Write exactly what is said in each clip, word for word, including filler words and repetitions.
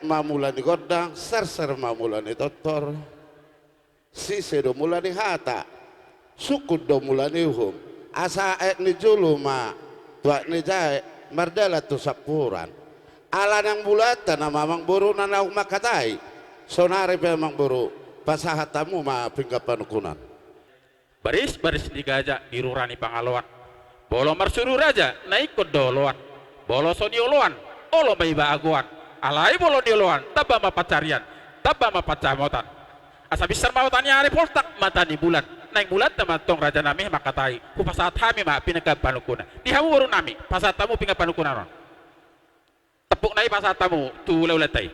ma mula ni gondang, serser ma mula ni tortor. Sise do mula ni hata, sungkun do mula ni uhum. Asa aek ni julu ma tu aek ni jae, mardalan tu sampuran. Ala naeng mulaanta nama amangboru na naung mangkatai. Saonari pe amangboru, pasahat hamu ma pinggan panungkunan. Baris, baris ni gaja, di rura ni Pangaloan. Molo marsuru raja, na ingkon do oloan. Molo so nioloan, olo ma iba agoan. Alai molo nioloan, tamba ma pansarian, tamba ma pansamotan. Asa binsar ma hata ni ari, poltak mata ni bulan. Naeng mulaanta ma antong raja nami mangkatai, hupasahat hami ma pinggan panungkunan. Di hamu boru nami, pasahat hamu pinggan panungkunan on. Tepuk nai pasahat hamu tu hula-hulanta i.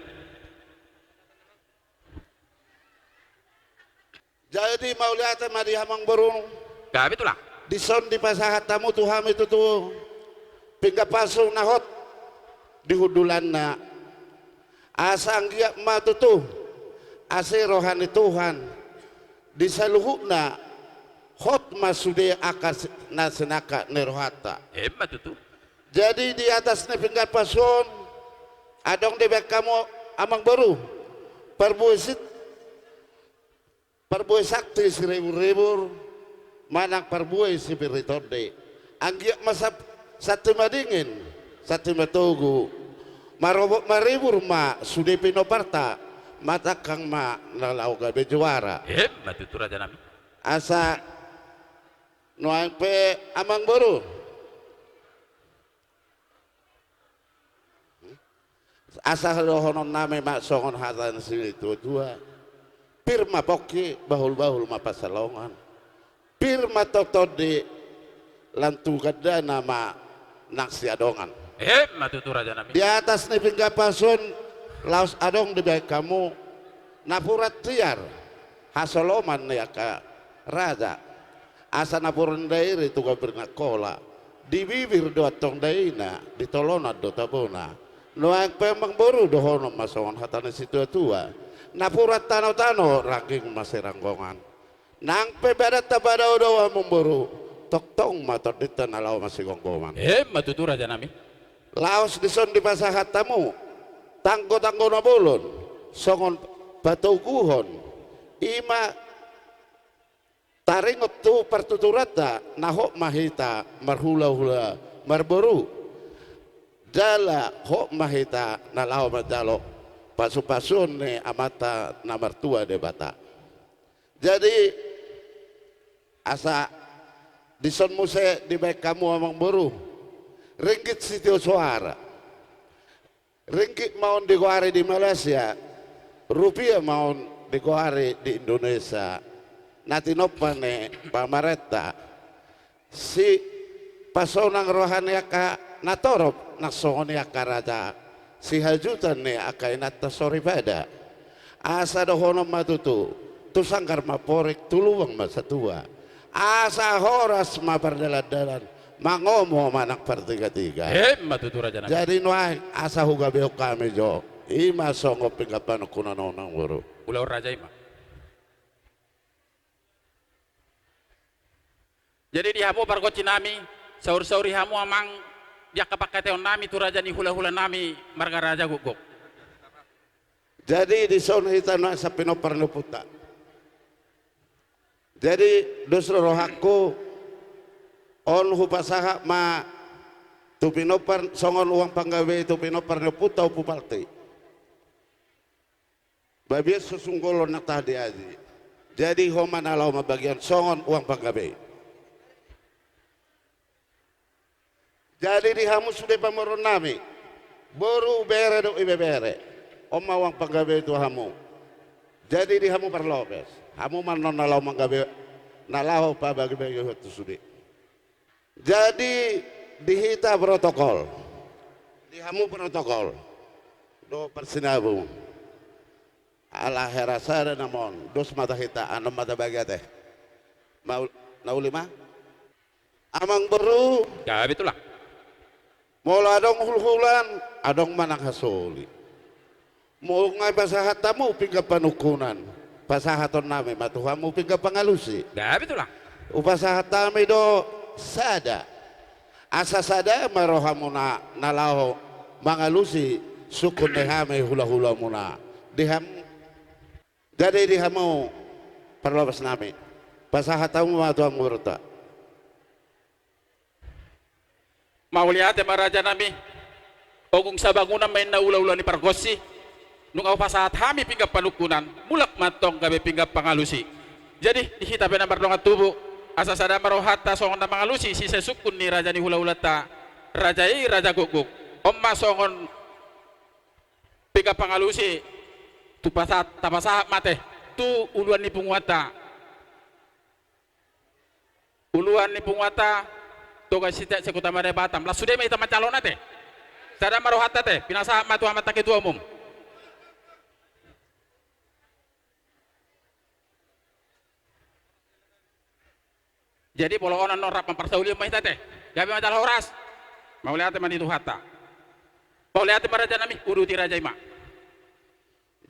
Jadi mauliate ma di hamu amangboru. Gabe tulang. Dison dipasahat hamu tu hami tutu pinggan pasu na hot di hundulanna. Asa anggiat ma tutu asi roha ni Tuhan di saluhutna, hot ma sude angka si-, na sinangkap ni rohanta. Emma tutu. Jadi di atas ni pinggan pasu on, adong dibaen hamu amangboru, parbue sit-, parbue santi siribur-ribur, manang parbue sipir ni tondi. Anggiat ma sap-, santi madingin, santi matogu, marobot maribur ma sude pinomparta, manangkang ma na laho gabe juara. Emma tutu raja nami. Asa nuaeng pe amangboru, asa dohonon nami ma songon hata ni situa-tua: Pir ma pongki, bahul-bahul ma pansalongan. Pir ma antong tondi, lan tu gandana ma nang siadongan. Emma tutu raja nami. Di atas ni pinggan pasu on laos adong dibaen hamu napuran tiar hasoloman ni angka raja. Asa napuran dairi tu gambir ni Angkola, di bibir do antong daina, di tolonan do tabona. Nuaeng pe amangboru, dohonon ma songon hata ni situa-tua: Napuran tano-tano, rangging ma siranggongan. Nang pe badanta padao-dao amangboru, tongtong ma tondinta na laho masigomgoman. Emma tutu raja nami. Laos dison dipasahat hamu tanggo-tanggo na bolon, songon patoguhon, i ma taringot tu partuturanta: Na hot ma hita marhula-hula marboru, jala hot ma hita na laho manjalo pasu-pasuon ni Amanta na martua Debata. Jadi asa dison muse dibaen hamu amangboru ringgit sitio soara. Ringgit ma on digoari di Malaysia, rupiah ma on digoari di Indonesia, na tinompa ni pamarenta. Sipasonang roha ni angka natorop, nang songon i angka raja, sihajutan ni angka inanta soripada. Asa dohonon ma tutu: Tu sanggar ma amporik, tu lubang ma satua. Asa horas ma pardalan-dalan, mangomo ma nang partiga-tiga. Emma tutu raja nami. Jadi nuaeng asa hugabehon hami jo, i ma songon pinggan panungkunan on amangboru. Ulaon raja i ma. Jadi di hamu pargonsi nami, saur-sauri hamu amang, di angka pangkataion nami tu raja ni hula-hula nami marga Raja Gokgok. Jadi dison hita nuaeng sian pinompar ni ompunta. Jadi dos do rohangku, on hupasahat ma tu pinompar, songon uang panggabean tu pinompar ni ompunta Ompu Palti. Babiat so sunggolon na tahan di aji. Jadi ho ma na laho mambagian songon uang panggabean. Jadi di hamu sude pamoruon nami, boru, bere dohot ibebere, on ma uang panggabean tu hamu. Jadi di hamu parlopes, hamu ma annon na laho manggabe, na laho pabagi-bagihon tu sude. Jadi di hita protokol, di hamu protokol dohot parsinabung, ala hera sada namon, dos ma hita, annon ma tabagi ate. Mau, na uli ma. Amangboru. Gabe tulang. Molo adong hulhulan, adong ma nang hasoli. Molo nunga pasahat hamu pinggan panungkunan, pasahaton nami ma tu hamu pinggan pangalusi. Gabe tulang. Hupasahat hami do sada. Asa sada ma rohamuna na laho mangalusi sungkun ni hami hulahulamuna. Di ham-, jadi di hamu parlobas nami, pasahat hamu ma tu amangborunta. Mauliate ma raja nami. Ogung sabangunan ma inna hulahula ni pargonsi. Nunga hupasahat hami pinggan panungkunan, mulak ma antong gabe pinggan pangalusi. Jadi di hita pe na mardongan tubu, asa sada ma rohanta songon na mangalusi sise sungkun ni raja ni hulahulanta, raja i Raja Gukguk. On ma songon pinggan pangalusi, tu pasahat, tapasahat ma ate tu uluan ni punguanta. Uluan ni punguanta, Toga Sitiak se-Kota Madya Batam. Laos sude ma hita manjalo ate. Sada ma rohanta ate, pinasahat ma tu amanta ketua umum. Jadi molo on annon rap mamparsaulian ma hita ate. Gabe ma jala horas. Mauliate ma di Tuhanta. Mauliate ma raja nami, uduti raja i ma.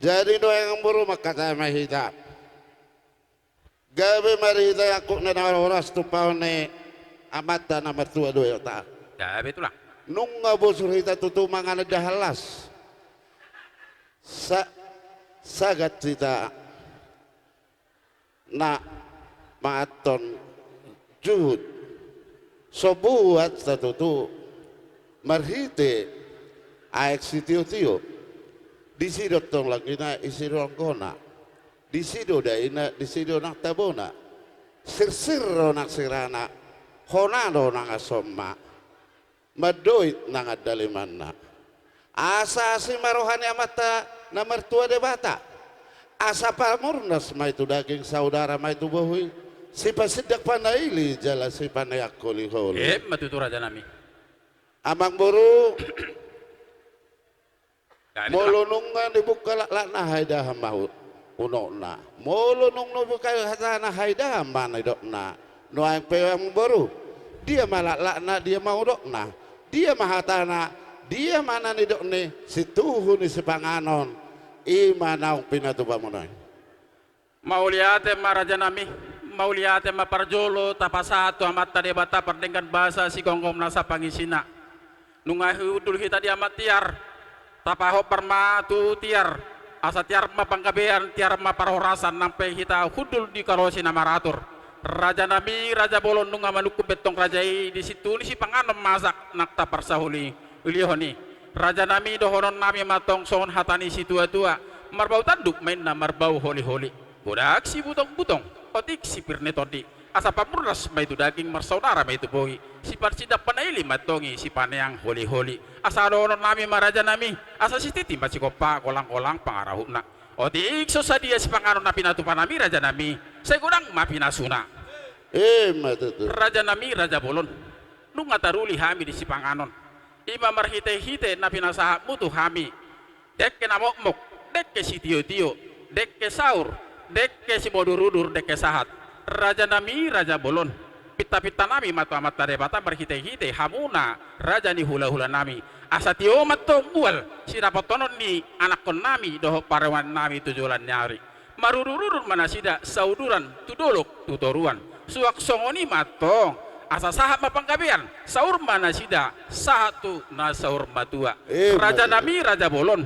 Jadi nuaeng amangboru, mangkatai ma hita. Gabe marhite angkup ni na horas tumpahon ni amanta na martua do i ota. Gabe tulang. Nunga bosur hita tutu mangan indahan las. Sa-, sagat hita na manganhon juhut. So buat sa tutu marhite aek sitiotio. Disi do tong langina, disi do anggona. Disi do daina, disi do nang tabona. Sirsir do nang sirana, hona do nang asomna. Mandoit nang andalimanna. Asa asi ma roha ni amanta na martua Debata. Asa pamurnas ma i tu daging, saudara ma i tu bohi. Sipasindak panaili jala sipaneang holiholi. Emma tutu raja nami. Amangboru. Gabe tulang. Molo nunga dibuka laklakna, haidahan ma hu-, unokna. Molo nunga dibuka hatana, haidahan ma nidokna. Nuaeng pe amangboru, dia ma laklakna, dia ma unokna, dia ma hatana, dia ma na nidokna, situhu ni sipanganon, i ma naung pinatupamuna i. Mauliate ma raja nami, mauliate ma parjolo tapasahat tu Amanta Debata pardenggan basa sigomgom nasa pangisina. Nunga hundul hita di Amak Tiar, tapahombar ma tu Tiar, asa tiar ma panggabean, tiar ma parhorasan, nang pe hita hundul di kalosi na maratur. Raja nami, raja bolon, nunga manungkun be tong raja i, di situhu ni sipanganon masak nang taparsaulihon i. Raja nami, dohonon nami ma tong songon hata ni situatua, marbau tanduk ma inna marbau holiholi. Godang sibutongbutong, otik sipir ni tondi, asa pamurnas ma i tu daging, marsaudara ma i tu bohi, sipasindak panaili ma tong i, sipaneang holiholi. Asa dohonon nami ma raja nami, asa sititi ma sigompa, golanggolang pangarahutna. Otik so sadia sipanganon na pinatupa nami raja nami, sai godang ma pinasuna. Emma tutu. Raja nami, raja bolon, nunga taruli hami di sipanganon. I ma marhitehite na pinasahatmu tu hami. Dengke na mokmok, dengke sitiotio, dengke saur, dengke simudurudur, dengke sahat. Raja nami, raja bolon, pintapinta nami ma tu Amanta Debata marhitehite hamuna raja ni hulahula nami. Asa tio ma tong mual sinapothonon ni anakkon nami dohot parumaen nami tu joloan ni ari. Marudurudur ma nasida sauduran tu dolok tu toruan. Suang songon i ma tong, asa sahat ma panggabean, saur ma nasida sahat tu na saur matua. Emma tutu. Raja nami, raja bolon,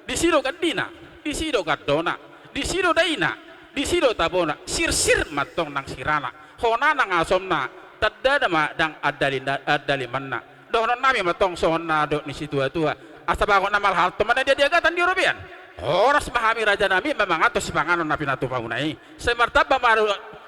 disi do gandina, disi do gandona, disi do daina, disi do tabona, sirsir ma tong nang sirana, hona nang asomna, tanda ma nang andalina-, andalimanna. Dohonon nami ma tong songon na dok ni situatua, asa bagot na malhal tong ma na dia-, diagatan di robean. Horas ma hami raja nami manganhon sipanganon na pinatupamuna i. Sai martamba ma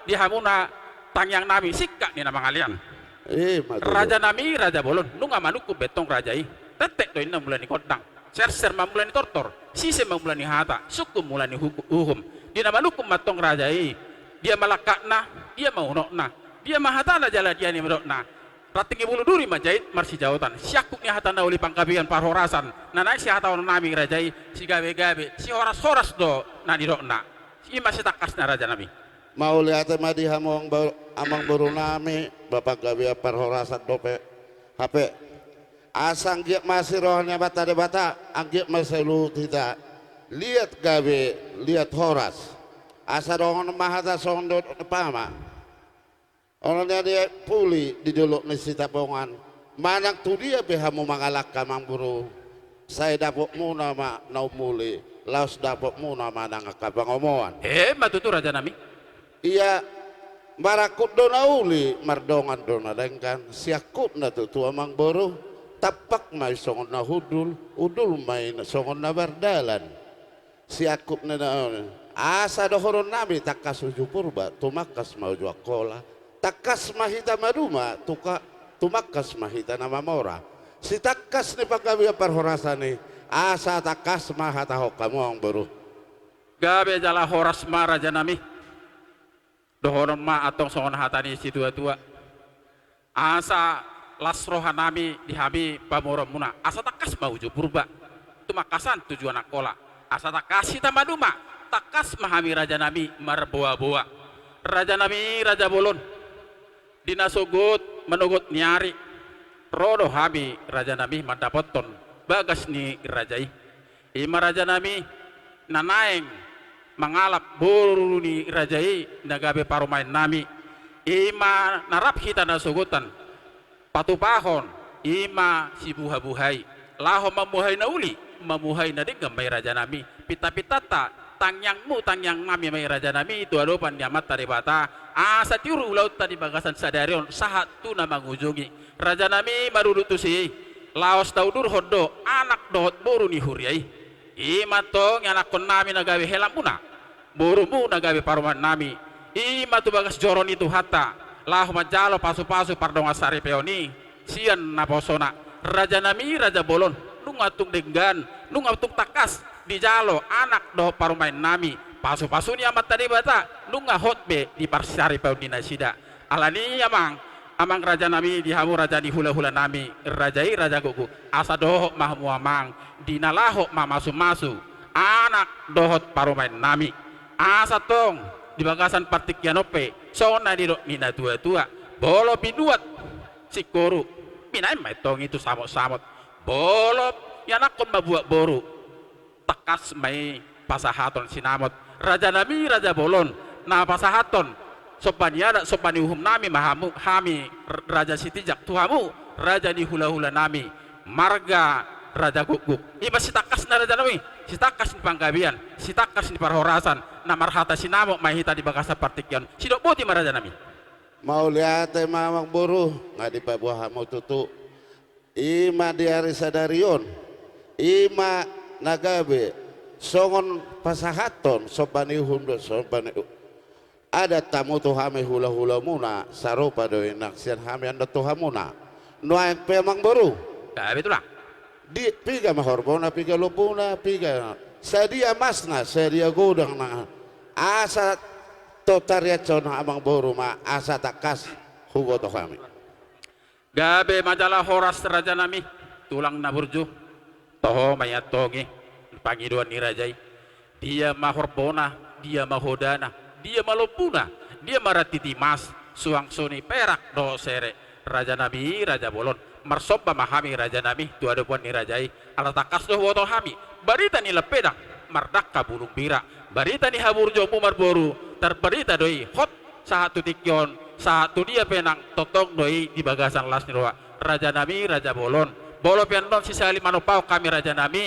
di hamuna tangiang nami singkat ni na mangalean. Emma tutu. Raja nami, raja bolon, nunga manungkun be tong raja i. Tentek do inna mula ni gondang, serser ma mula ni tortor, sise ma mula ni hata, sungkun mula ni huku-, uhum. Di na manungkun ma tong raja i, dia ma langkatna, dia ma unokna, dia ma hatana jala dia ma nidokna. Ranting ni bulu duri ma jait marsijaotan, siangkup ni hata na uli panggabean parhorasan na naeng sihatahonon nami raja i, sigabegabe, sihorashoras do na nidokna. I ma sitangkasna raja nami. Mauliate ma di hamu amang bo-, amangboru nami, ba panggabean parhorasan dope hape. Asa anggiat ma asi roha ni Amanta Debata, anggiat ma sai luhut hita. Liat gabe, liat horas. Asa dohonon ma hata songon dok ni paman. Olo, nian i puli di dolok ni Sitapongan. Manang tu dia pe hamu mangalangka amangboru, Sai dapotmuna ma na umuli, laos dapotmuna ma nang angka pangomoan. Emma tutu, rajanami. Ia marangkup do na uli, mardongan do na denggan, siangkupna tutu, amangboru. Tampak ma i songon na hundul, hundul ma i songon na mardalan. Siangkupna na uli, asa dohononnami tangkas uju Purba, tumangkas ma uju Angkola. Tangkas ma hita maduma, tuka-, tumangkas ma hita na mamora. Sitangkas ni panggabean parhorasan i, asa tangkas ma hatahon hamu, amangboru. Gabe jala horas ma, rajanami. Dohonon ma antong songon hata ni situatua. Asa las rohanami di hami pamoruonmuna, asa tangkas ma uju Purba, tumangkasan tujuan Angkola. Asa tangkas hita maduma, tangkas ma hami, rajanami, marboaboa. Rajanami, raja bolon. Di na sogot manogot ni ari, ro do hami, rajanami, mandapothon bagas ni raja i. I ma, rajanami, na naeng mangalap boru ni raja i na gabe parumaennami. I ma na rap hita na sogotan patupahon, i ma sibuhabuhai. Laho mamuhai na uli, mamuhai na denggan ma i, rajanami. Pintapintanta, tangiangmu tangiangnami ma i, rajanami, tu adopan ni Amanta Debata, asa tiur ulaonta di bagasan sadari on sahat tu na mangujungi. Rajanami, marudut tusi i, laos taudurhon do anak dohot boru ni huria i. I ma antong ianakkonnami na gabe helamuna, borumu na gabe parumaennami. I ma tu bagas joro ni Tuhanta, laho manjalo pasupasu pardongan saripeon i sian naposona. Rajanami, raja bolon, nunga tung denggan, nunga tung tangkas dijalo anak dohot parumaennami pasupasu ni Amanta Debata, nunga hot be di parsaripeon ni nasida. Alani i, amang, amang rajanami, di hamu raja ni hulahulanami, raja i raja gokgok, asa dohot ma hamu, amang, di na laho mamasumasu anak dohot parumaennami. Asa antong di bagasan partingkian on pe, songon na nidok ni natuatua, molo binuat singkoru, binahen ma antong i tu samotsamot. Molo ianakkon ma buat boru, tangkas ma i pasahaton sinamot. Rajanami, raja bolon, na pasahathon somba ni adat, somba ni uhumnami ma hamu, hami, r-, raja Sitinjak, tu hamu raja ni hulahulanami, marga raja gokgok. I ma sitangkasna, rajanami, sitangkas ni panggabean, sitangkas ni parhorasan, na marhata sinamot ma hita di bagasan partingkian on. Sidok boti ma, rajanami. Mauliate ma, amangboru, nga dipaboa hamu tutu. I ma di ari sadari on, i ma na gabe songon pasahathon somba ni uhum dohot somba ni u-, adat hamu tu hami hulahulamuna, sarupa do i nang sian hami annon tu hamuna. Nuaeng pe, amangboru. Gabe, tulang. Di piga ma horbona, piga lombuna, piga, sadia masna, sadia godangna, asa tong tariashon, amangboru, ma asa tangkas huboto hami. Gabe ma jala horas, rajanami, tulang na burju. Toho ma i antong i pangidoan ni raja i. Dia ma horbona, dia ma hodana, dia ma lombuna, dia ma rantiti mas, suang suni perak dohot sere. Rajanami, raja bolon, marsomba ma hami, rajanami, tu adopan ni raja i. Ala tangkas do huboto hami barita ni lampedang mardangka bulung bira. Barita ni haburjuonmu marboru, tarbarita do i hot sahat tu tingki on, sahat tu dia pe nang, tongtong do i di bagasan las ni roha. Rajanami, raja bolon, molo pe annon sisahali manompahon hami, rajanami,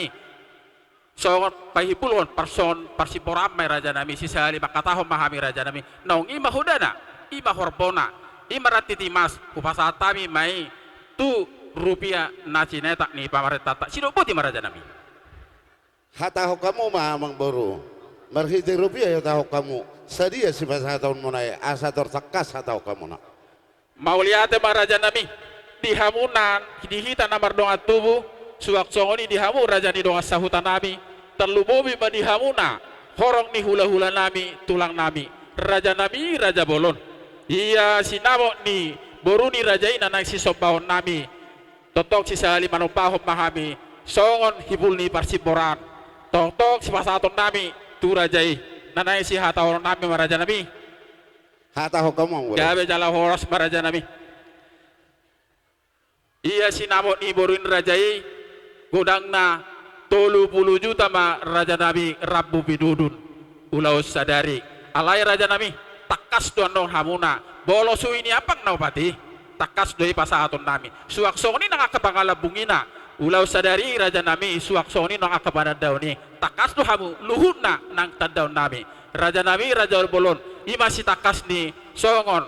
songon pahimpulhon parson-, parsimboran ma i, rajanami, sisahali mangkatahon ma hami, rajanami, naung i ma hodana, i ma horbona, i ma rantiti mas, hupasahat hami ma i tu rupia na sinetak ni pamarentanta. Sidok boti ma, rajanami. Hatahon hamu ma, amangboru, marhite rupia i hatahon hamu, sadia sipasahatonmuna i, asa tor tangkas hatahon hamuna. Mauliate ma, rajanami, di hamuna, di hita na mardongan tubu, suang songon i di hamu raja ni dongan sahutanami, tarlumobi ma di hamuna horong ni hulahulanami, tulangnami, rajanami, raja bolon. Ia sinamot ni boru ni raja i na naeng sisombahonnami, tongtong sisahali manompahon ma hami songon himpul ni parsimboran, tongtong sipasahatonnami tu raja i, na naeng sihatahononnami ma, rajanami. Hatahon hamu, amangboru. Gabe jala horas ma, rajanami. Ia sinamot ni boru ni raja i, godangna tolu pulu juta ma, rajanami, rambu pinudun ulaon sadari. Alai, rajanami, tangkas do annon hamuna, molo suhi ni ampang na opat i, tangkas do i pasahatonnami. Suang songon i nang angka pangalambungina, Ulaon sadari rajanami, suang songon i nang angka panandaon i. Tangkas do hamu luhutna nang tandaonnami. Rajanami, raja bolon, i ma sitangkas ni songon,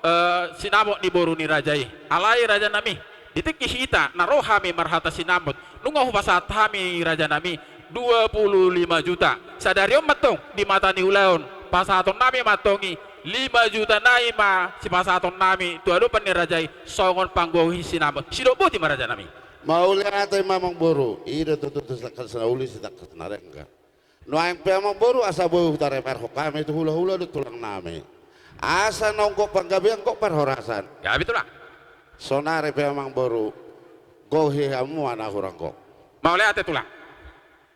eh, sinamot ni boru ni raja i. Alai rajanami, di tingki hita na ro hami marhata sinamot, nunga hupasahat hami rajanami dua pulu lima juta. Sadari on mantong di mata ni ulaon, pasahatonnami mantong i, lima juta nai ma sipasahatonnami tu adopan ni raja i songon panggohi sinamot. Sidok boti ma rajanami. Mauliate ma amangboru, i do tutu sitangkas na uli sitangkas na denggan. Nuaeng pe amangboru, asa boi hutareparhon hami tu hulahula dohot tulangnami, asa naung gok panggabean gok parhorasan. Gabe tulang. Sonari pe amangboru, gohi hamu ma na hurang gok. Mauliate tulang.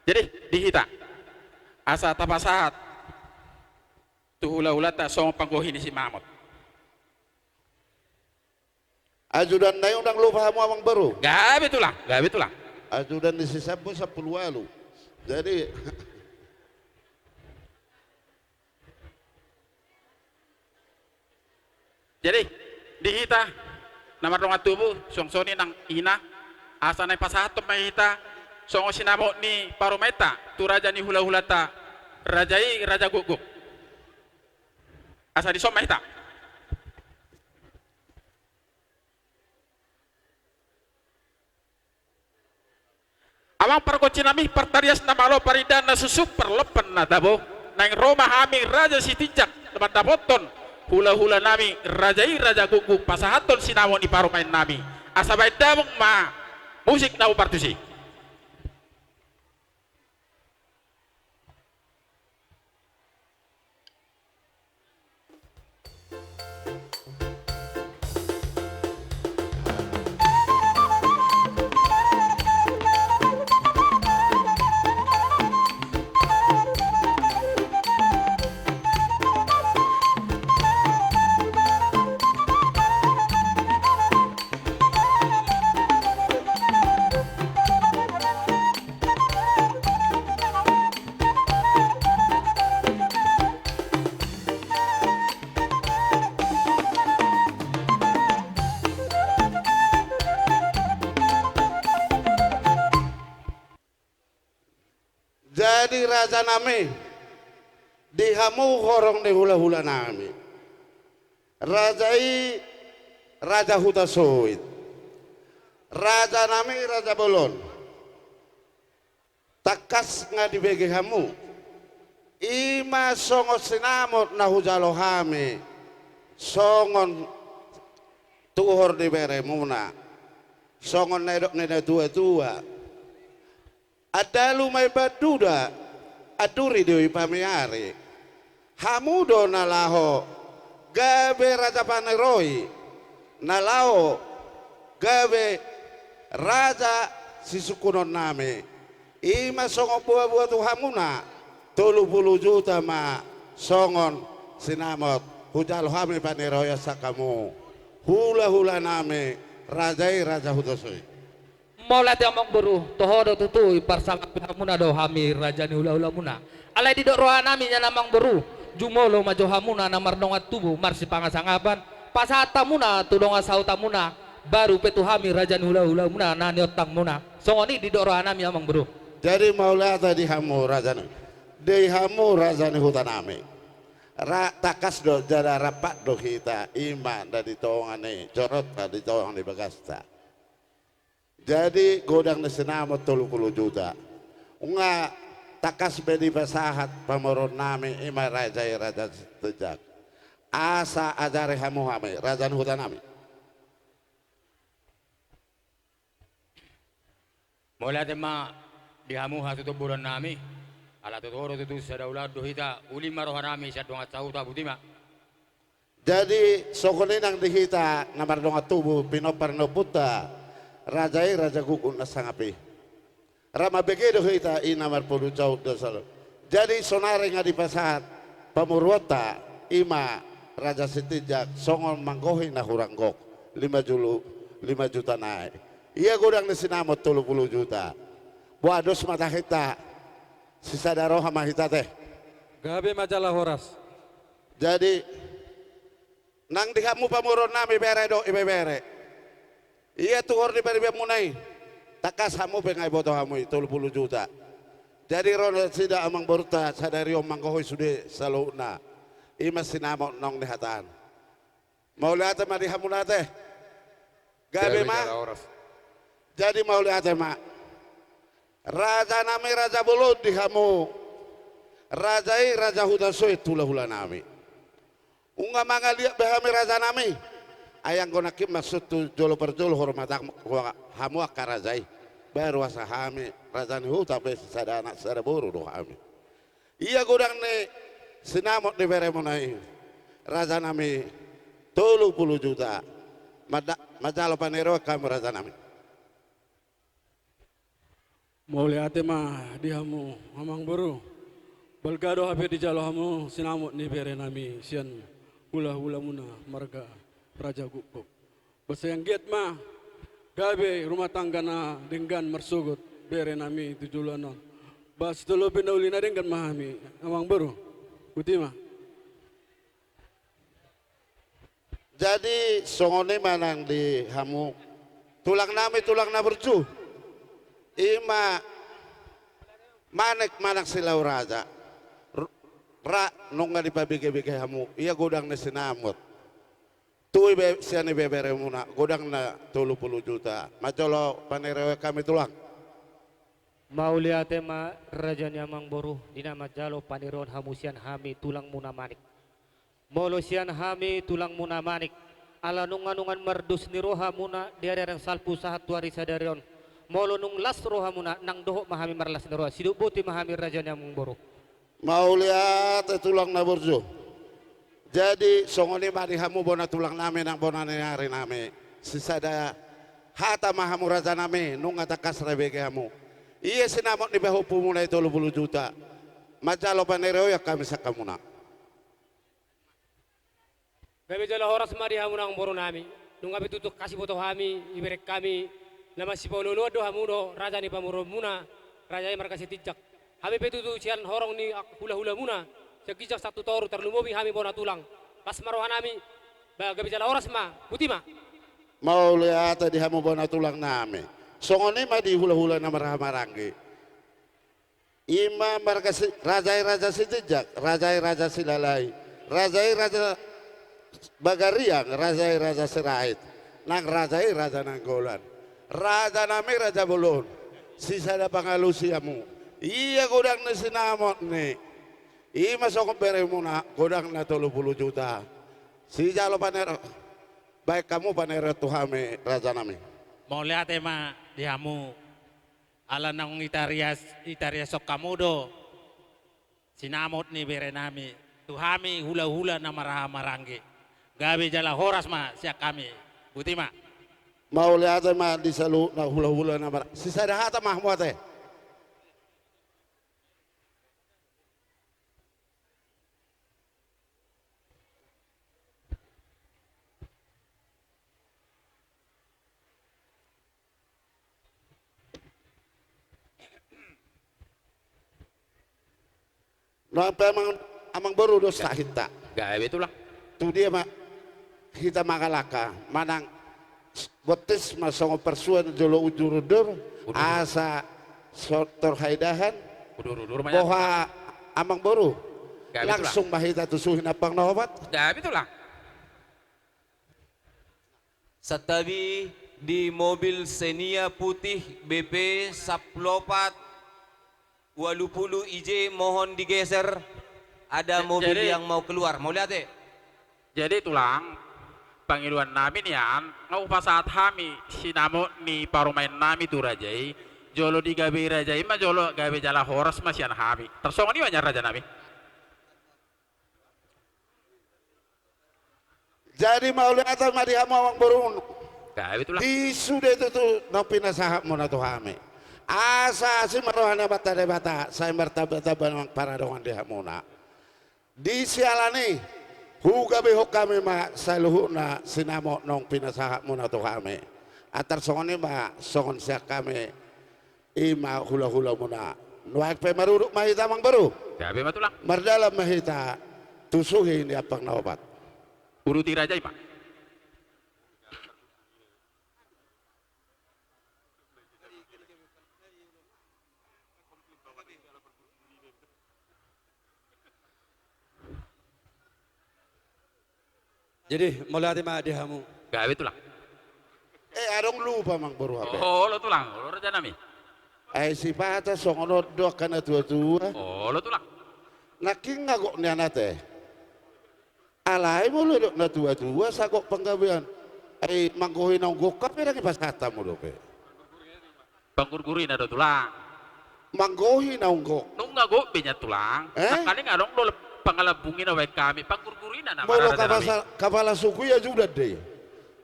Jadi di hita, asa tapasahat tu hulahulanta songon panggohi ni sinamot. Ajudan nai, unang lupa hamu amangboru. Gabe tulang, gabe tulang. Ajudan ni si Sambo sampulu ualu. Jadi, jadi di hita na mardongan tubu, suang songon i nang ina, asa naeng pasahathon ma hita songon sinamot ni parumaenta tu raja ni hulahulanta, raja i raja gukguk. Asa dison ma hita. Amang pargonsinami, partarias na malo, parindahan na suksuk, parlompan na tabo, naeng ro ma hami raja Sitinjak na mandapothon hulahulanami, raja i raja gukguk, pasahathon sinamot ni parumaennami. Asa baen damang ma musik na umpar tusi. Jadi rajanami, di hamu horong ni hulahulanami, raja i raja Hutasoit, rajanami raja bolon, tangkas nga dibege hamu. I ma songon sinamot na hujalo hami, songon tuhor ni beremuna, songon na nidok ni natuatua. Andalu ma i panduda, anduri do i pamiari. Hamu do na laho gabe raja paneroi, na laho gabe raja sisungkunonnami. I ma songon boaboa tu hamuna, tolu pulu juta ma songon sinamot hujalo hami paneroion sian hamu, hulahulanami, raja i raja Hutasoit. Mauliate amangboru, toho do tutu, i parsangap hamuna do hami raja ni hulahulamuna. Alai didok rohanami nian amangboru, jumolo ma jo hamuna na mardongan tubu marsipangasangapan, pasahat hamuna tu dongan sahutamuna, baru pe tu hami raja ni hulahulamuna na niontangmuna. Songon i didok rohanami amangboru. Jadi mauliate di hamu rajanami, di hamu raja ni hutanami. Ra, tangkas do jala rap do hita, i ma na di tonga ni joronta, di tonga ni bagasta. Jadi godang ni sinamot tolu pulu juta. Nunga tangkas be dipasahat pamoruonnami, i ma raja i raja Sitinjak. Asa ajari hamu hami raja ni hutanami. Mauliate ma di hamu hatutubuannami. Ala tutu ro tutu sada ulaon do hita, uli ma rohanami sian dongan sahuta, boti ma. Jadi songon i nang di hita na mardongan tubu, pinompar ni ompunta, raja i raja Gukguk na sangap i. Ra mambege do hita i na marpudun saut do salo. Jadi sonari nga dipasahat pamoruonta, i ma raja Sitinjak, songon manggohi na hurang gok, lima julu, lima juta nai. Ia godang ni sinamot tolu pulu juta. Boha, dos ma tahinta, sisada roha ma hita te. Gabe ma jala horas. Jadi nang di hamu pamoruonnami, bere dohot ibebere, ia tuhor ni paribanmuna i, Tangkas hamu pe nga diboto hamu i tolu pulu juta. Jadi ro nasida amangborunta sadari on manggohi sude saluhutna. I ma sinamot naung nihataan. Mauliate ma di hamu nate. Gabe ma. Jadi mauliate ma. Raja nami raja bolon di hamu. Raja i raja huta soe tu hulahula nami. Nunga mangaliat be hami raja nami. Ai anggo nangkin maksud tu jolo parjolo hormatan hamu angka raja i. Baru asa hami raja ni huta pe sada anak sada boru do hami. Ia godang ni sinamot ni beremuna i. Raja nami tolu pulu juta. Mada-, manjalo panereon hamu raja nami. Mauliate ma di hamu amangboru. Balga do hape dijalo hamu sinamot ni bere nami sian hulahulamuna marga Raja Gukguk. Ba sai anggiat ma gabe rumah tangga na denggan marsogot bere nami tu joloan on. Ba sitolopi na uli na denggan ma hami amangboru. Botima. Jadi songon i ma nang di hamu tulang nami tulang na burju. I ma Manik manang Silau Raja. R-, ra nunga dipabegebege hamu ia godang ni sinamot. Tu ibe-, sian ibeberemuna godangna tolu pulu juta. Manjalo panereon hami tulang. Mauliate ma raja ni amangboru di na manjalo panereon hamu sian hami tulangmuna Manik. Molo sian hami tulangmuna Manik, ala nunga nungan mardos ni rohamuna di ari-ari na salpu sahat tu ari sadari on. Molo nunga las rohamuna nang dohot ma hami marlas ni roha. Sidok boti ma hami raja ni amangboru. Mauliate tulang na burju. Jadi songon i ma di hamu bona tulang nami nang bona ni ari nami. Sisada hata ma hamu raja nami nunga tangkas ra dibege hamu. Ia sinamot ni pahompumuna i tolu pulu juta. Manjalo panereon hami sian hamuna. Gabe jala horas ma di hamu nang boru nami. Nunga pe tutu tangkas diboto hami, dibereng hami na masipaolooloan do hamu do raja ni pamoruonmuna, raja i marga Sitinjak. Hami pe tutu sian horong ni hulahulamuna, sian ginjang sahat tu toru tarlumobi hami bona tulang. Las ma roha nami. Ba gabe jala horas ma. Botima. Mauliate di hamu bona tulang nami. Songon i ma di hulahula na marhahamaranggi. I ma marga Si-, raja i raja Sitinjak, raja i raja Silalahi, raja i raja Bagariang, raja i raja Sirait, nang raja i raja Nainggolan. Raja nami raja bolon, sisada pangalusi hamu. Ia godang ni sinamot ni. I ma songon beremuna godangna tolu pulu juta. Sijalo panere-, baen hamu panereon tu hami raja nami. Mauliate ma di hamu. Ala naung itarias, itariashon hamu do sinamot ni bere nami tu hami hulahula na marhahamaranggi. Gabe jala horas ma sian hami. Botima. Mauliate ma di saluhutna hulahula na mar-, sisada hata ma hamu ate. Nang pe amang, amangboru do sahat hita. Gabe tulang. Tu dia ma hita mangalangka manang bontean ma songon parsuan jolo undur-undur. Undur-undur. Asa so tor haidahan. Undur-undur ma. Boha amangboru. Gabe tulang. Langsung ma hita tu suhi ni ampang na opat. Gabe tulang. Santabi di mobil Xenia putih B P sampulu opat walu pulu I J mohon digeser. Ada mobil yang mau keluar. Mauliate. Jadi tulang, pangidoan nami nian, nga hupasahat hami sinamot ni parumaen nami tu raja i, jolo digabei raja i ma jolo gabe jala horas ma sian hami. Tarsongon i ma nian raja nami. Jadi mauliate ma di hamu amangboru. Gabe tulang. Di sude tutu naung pinasahatmuna tu hami. Asa asi ma roha ni Amanta Debata sai martambatamba nang paradongan di hamuna. Di siala ni i hugabehon hami ma saluhutna sinamot naung pinasahatmuna tu hami. Antar songon i ma songon sian hami. I ma hulahulamuna. Nuaeng pe marudut ma hita amangboru. Gabe ma tulang. Mardalan ma hita tu suhi ni ampang na opat. Uduti raja i ma. Jadi, mauliate ma di hamu. Gabe, Tulang. Eh, adong lupa, Amangboru, hape. Olo, Tulang, olo, raja nami. Ai sipata songon on do angka na tua-tua. Olo, Tulang. Nangkin nga gok nian, ate. Alai molo didok na tua-tua sagok panggabean, ai manggohi naung gok hape ndang dipasahat hamu dope. Panggurgurina do, Tulang. Manggohi naung gok. Nunga gok be nian, Tulang. Eh? Sangkali nga adong do pangalambungina baen hami, panggurgurina nama. Molo raja nami. Kapasa-, kapala suku i ajudan do i.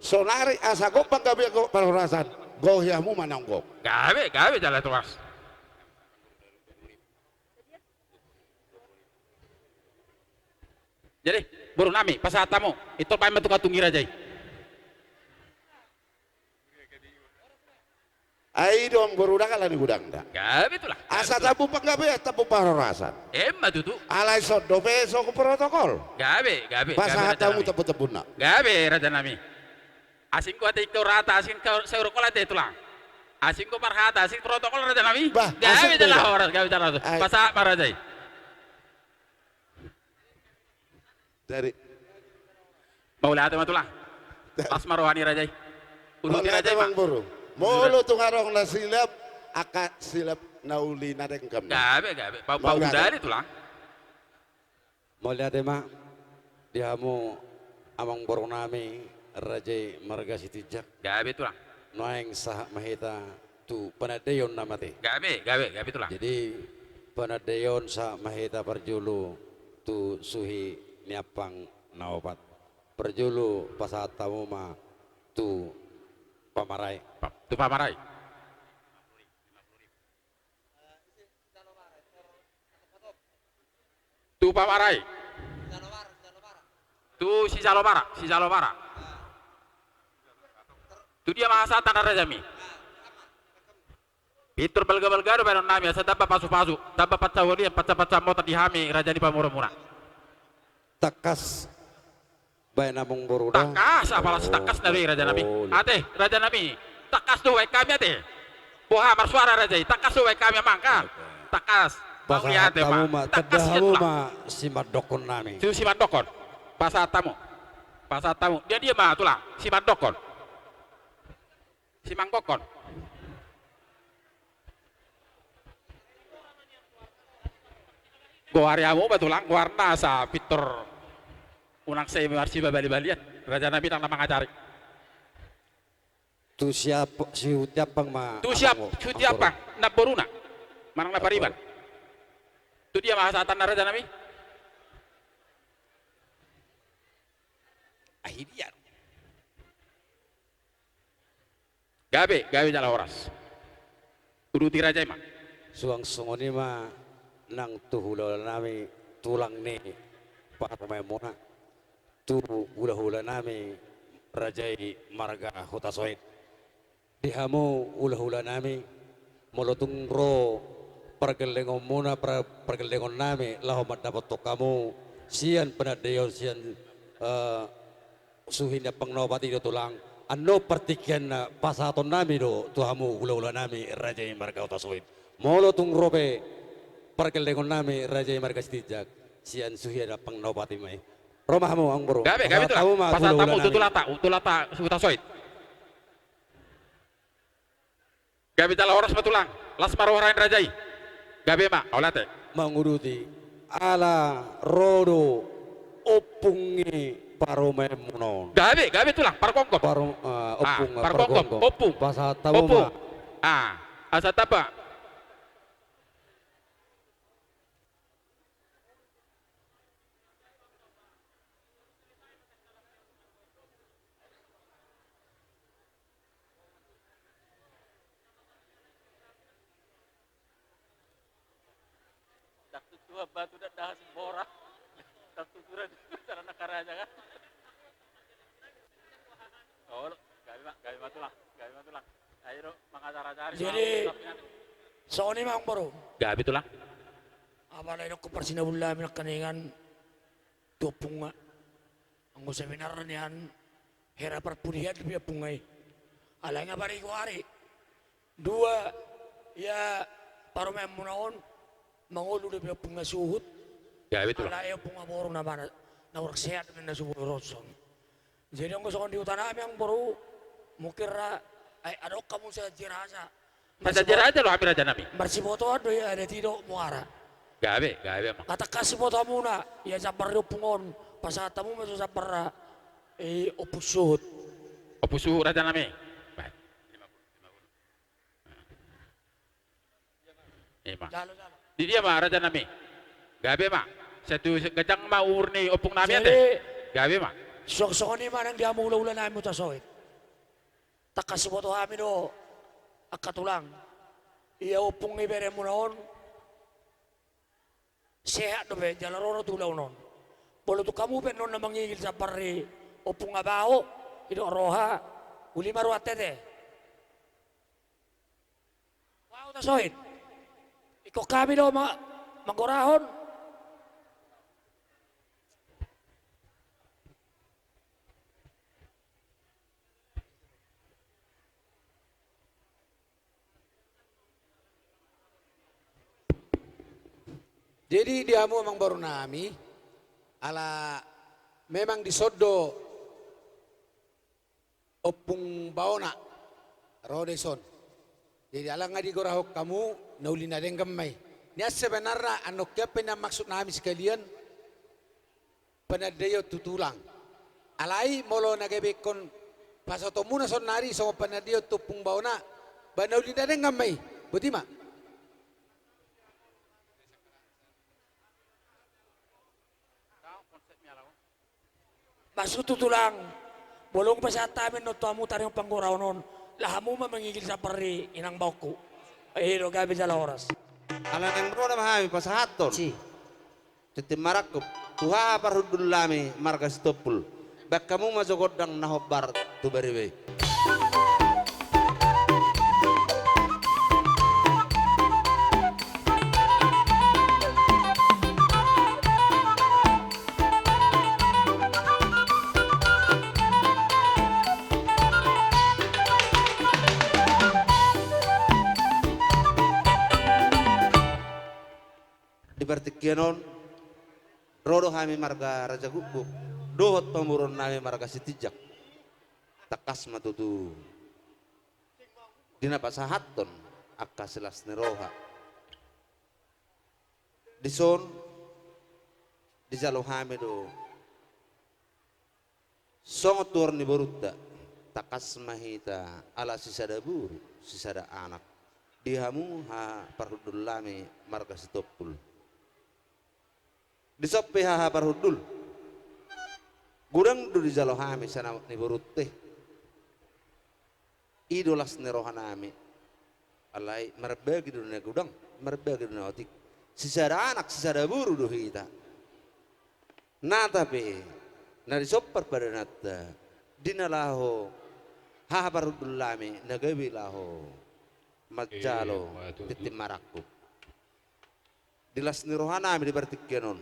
Sonari asa gok panggabean, gok parhorasan, gohi hamu ma naung gok. Gabe, gabe jala horas. Jadi, boru nami, pasahat hamu, intor baen ma tu katung i raja i. Ai i do, Amangboru, ndang ala ni godang da. Gabe, Tulang. Asa tambu panggabean, tambu parhorasan. Emma tutu. Alai songon dope songon protokol. Gabe, gabe, gabe. Pasahat hamu tambu-tambuna. Gabe, raja nami. Asing do ate ingkon hata, asing ingkon saur, ate, Tulang. Asing do parhata, asing protokol, raja nami. Bah, gabe jala horas, gabe jala horas. Pasahat ma raja i. Jadi. Mauliate ma, Tulang. Jadi. Las ma roha ni raja i. Uduti raja i ma. Mauliate, Amangboru. Molo tung adong na silap, angka silap na uli na dengkam. Gabe, gabe. Pau, pau. Mauliate. Uduti, Tulang. Mauliate ma di hamu, Amangboru nami, raja i marga Sitinjak. Gabe, Tulang. Nuaeng sahat ma hita tu panandaion na mate. Gabe, gabe, gabe, Tulang. Jadi, panandaion sahat ma hita parjolo tu suhi ni ampang na opat. Parjolo pasahat hamu ma tu pamarai. Pa-, tu pamarai. Tu pamarai. Tu si Salobara, si Salobara. Tu dia ma hasahatan, raja nami? Pintor balga-balga do baenon nami, asa tamba pasu-pasu, tamba pansaholian, pansa-pansa mota di hami, raja ni pamoruonmuna. Tangkas. Baen, Amangboru, da. Tangkas, apala sitangkasna be, raja nami. Ate, raja nami. Tangkas do baen hami, ate. Boha marsuara raja i, tangkas do baen hami, Amang, kan? Tangkas. Pasahat hamu ma, tangkas, tanda hamu ma simandokkon nami. Tu simandokkon. Pasahat hamu. Pasahat hamu. Dia, dia ma, Tulang. Simandokkon. Simandokkon. Goari hamu ma, Tulang, goarna asa pintor unang sai marsibali-balian. Raja nami, ndang na mangajari. Tu si ap-, si Hutiampang ma. Tu si ap-, Amangboru. Si Hutiampang, namboruna. Manang na pariban. Namboru. Tu dia ma hasahatanna, raja nami? Ahi dia. Gabe, gabe jala horas. Uduti raja i ma. Suang songon i ma nang tu hulahula nami, tulang ni parumaenmuna, tu hulahula nami raja i marga Hutasoit. Di hamu hulahula nami, molo tung ro pargellengonmuna, par-, pargellengon nami laho mandapothon hamu sian panandaion, sian, eh, suhi ni ampang na opat i do, Tulang. Annon partingkianna pasahaton nami do tu hamu hulahula nami raja i marga Hutasoit. Molo tung ro pe pargellengon nami raja i marga Sitinjak sian suhi ni ampang na opat i ma i. Ro ma hamu, Amangboru. Gabe, gabe, Tulang. Pasahat hamu ma tu hulahula nami. Pasahat hamu tu tulangta, tulangta Hutasoit. Gabe jala horas ma, Tulang. Las ma roha ni raja i. Gabe ma, mauliate. Manguduti, ala ro do ompung ni parumaenmuna on. Gabe, gabe, Tulang, pargomgom. Paru-, eh, ompung, ah, pargomgom, pargomgom. Ompung. Pasahat hamu ma. Ompung. Ah, asa tamba. Ndang tutu batu, ndang daha simbora. Ndang tutu raja, cara na karaja kan. Olo, gabe ma, gabe ma, Tulang, gabe ma, Tulang. Ayo do, mangajar-ajari. Jadi, songon i ma, Amangboru. Gabe, Tulang. Apala didok parsinabulami nangkaningan tu ompungna. Anggo sebenarna nian hera parpudian dope ompungna i. Alai nga parigoari. Dua, ia parumaenmuna on mangolu dope ompungna suhut. Gabe, Tulang. Alai ompungna boru na mana, na hurang sehat dope na suhut ronson. Jadi anggo songon di huta nami, amang boru, mungkin ra, ai, adong hamu sahat jeraja. Sahat jeraja do hami, raja nami. Marsibotoan do ia adat i dohot muara. Gabe, gabe, amang. Angka tangkas siboto hamuna, ia jambar ni ompung on, pasahat hamu ma jo jambar ra, eh, ompung suhut. Ompung suhut, raja nami. Baik. Ima. Jalo, jalo. Di dia ma, raja nami. Gabe ma. Sai tu ganjang ma umur ni ompung nami ate. Jadi, gabe ma. Suang songon i ma nang di hamu hulahula nami Hutasoit. Tangkas siboto hami do, angka tulang. Ia ompung ni beremuna on sehat dope, jala ro do tu ulaon on. Molo tung hamu pe annon na mangigil jambar ni ompung Abaho, didok roha, uli ma ruanta ate. Hutasoit. Ingkon hami do ma-, manggorahon. Jadi di hamu amang boru nami, ala memang dison do ompung Baona ro do dison. Jadi ala nga digorahon hamu, na uli na denggan ma i. Nian sebenarna annon hian pe nian maksud nami sekalian, panandaion tu tulang. Alai molo na gabe ingkon pasahatonmuna saonnari songon panandaion tu ompung Baona, ba na uli na denggan ma i. Boti ma. Maksud tu tulang, molo dung pasahat hami annon tu hamu taringot panggorahon on, laho hamu ma mangigil jambar ni inang baoku. I do, gabe jala horas. Ala naeng ro nama hami pasahathon. Si. Tintin marangkup tu haha parhundul nami marga Sitompul. Baen hamu ma jo gondang na hombar tu bariba i. Di partingkian on, ro do hami marga Raja Gukguk dohot pamoruon nami marga Sitinjak. Tangkas ma tutu di na pasahathon angka silas ni roha. Dison dijalo hami do songon tuor ni borunta, tangkas ma hita ala sisada boru, sisada anak. Di hamu haha parhundul nami marga Sitompul. Dison pe haha parhundul, godang do dijalo hami sinamot ni borunta i. I do las ni roha nami. Alai marbagi do na godang, marbagi do na otik. Sisada anak, sisada boru do hita. Nata pe na dison parpadananta, di na laho haha parhundul nami na gabe laho manjalo tintin marangkup. Di las ni roha nami di partingkian on,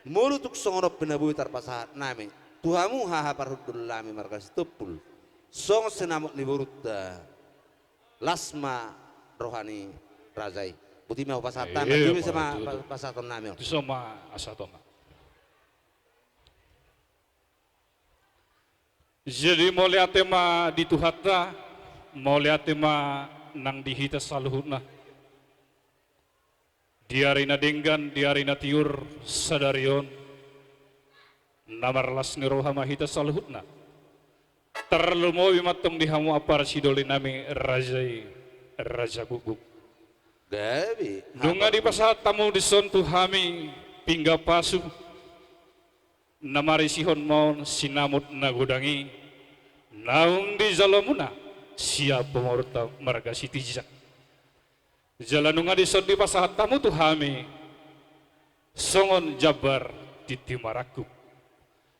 molo tung songon on pe na boi tarpasahat nami tu hamu haha parhundul nami marga Sitompul, songon sinamot ni borunta, las ma roha ni raja i. Boti ma hupasahat hami, tu dison ma pasahaton nami on. Dison ma pasahaton nami. Jadi mauliate ma di Tuhanta, mauliate ma nang di hita saluhutna. Di ari na denggan, di ari na tiur sadari on, na marlas ni roha ma hita saluhutna. Tarlumobi ma antong di hamu ampara sidoli nami raja i, Raja Gukguk. Gabe. Nunga dipasahat hamu dison tu hami pinggan pasu na marisihon ma on sinamot na godang i, naung dijalomuna sian pamoruonta marga Sitinjak. Jala nunga dison dipasahat hamu tu hami songon jambar tintin marangkup.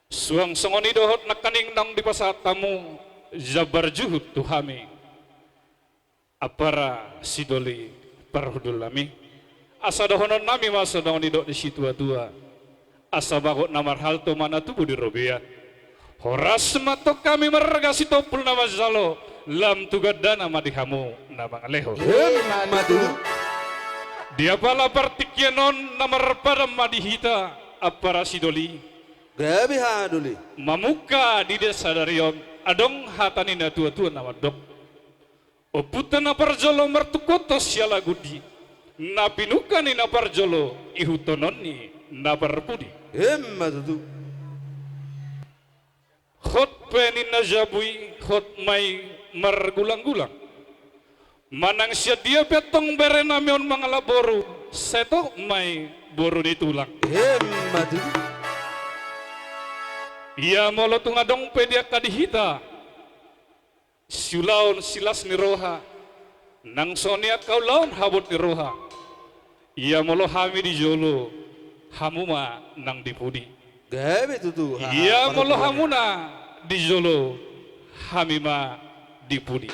Suang songon i dohot nangkaning naung dipasahat hamu jambar juhut tu hami ampara sidoli parhundul nami. Asa dohonon nami ma songon nidok ni situatua: Asa bagot na marhalto ma na tubu di robean. Horas ma antong hami marga Sitompul na manjalo, lam tu gandana ma di hamu na mangalehon. Ima tutu. Di apala partingkian on na marpadan ma di hita ampara sidoli, Gabe, haha doli. Mamungka di dia sadari on, adong hata ni na tuatua na mandok: Ompunta na parjolo martungkothon sialagundi, na pinungka ni na parjolo ihuthononni na parpudi. Emma tutu. Hot pe ninna jabu i, hot ma i margulanggulang. Manang sian dia pe antong berenami on mangalap boru, sai top ma i boru ni tulang. Emma tutu. Ia molo tung adong pe di angka di hita siulaon silas ni roha, nang songon i angka ulaon habot ni roha, ia molo hami di jolo, hamu ma nang di pudi. Gabe tutu, haha. Ia molo hamuna di jolo, hami ma di pudi.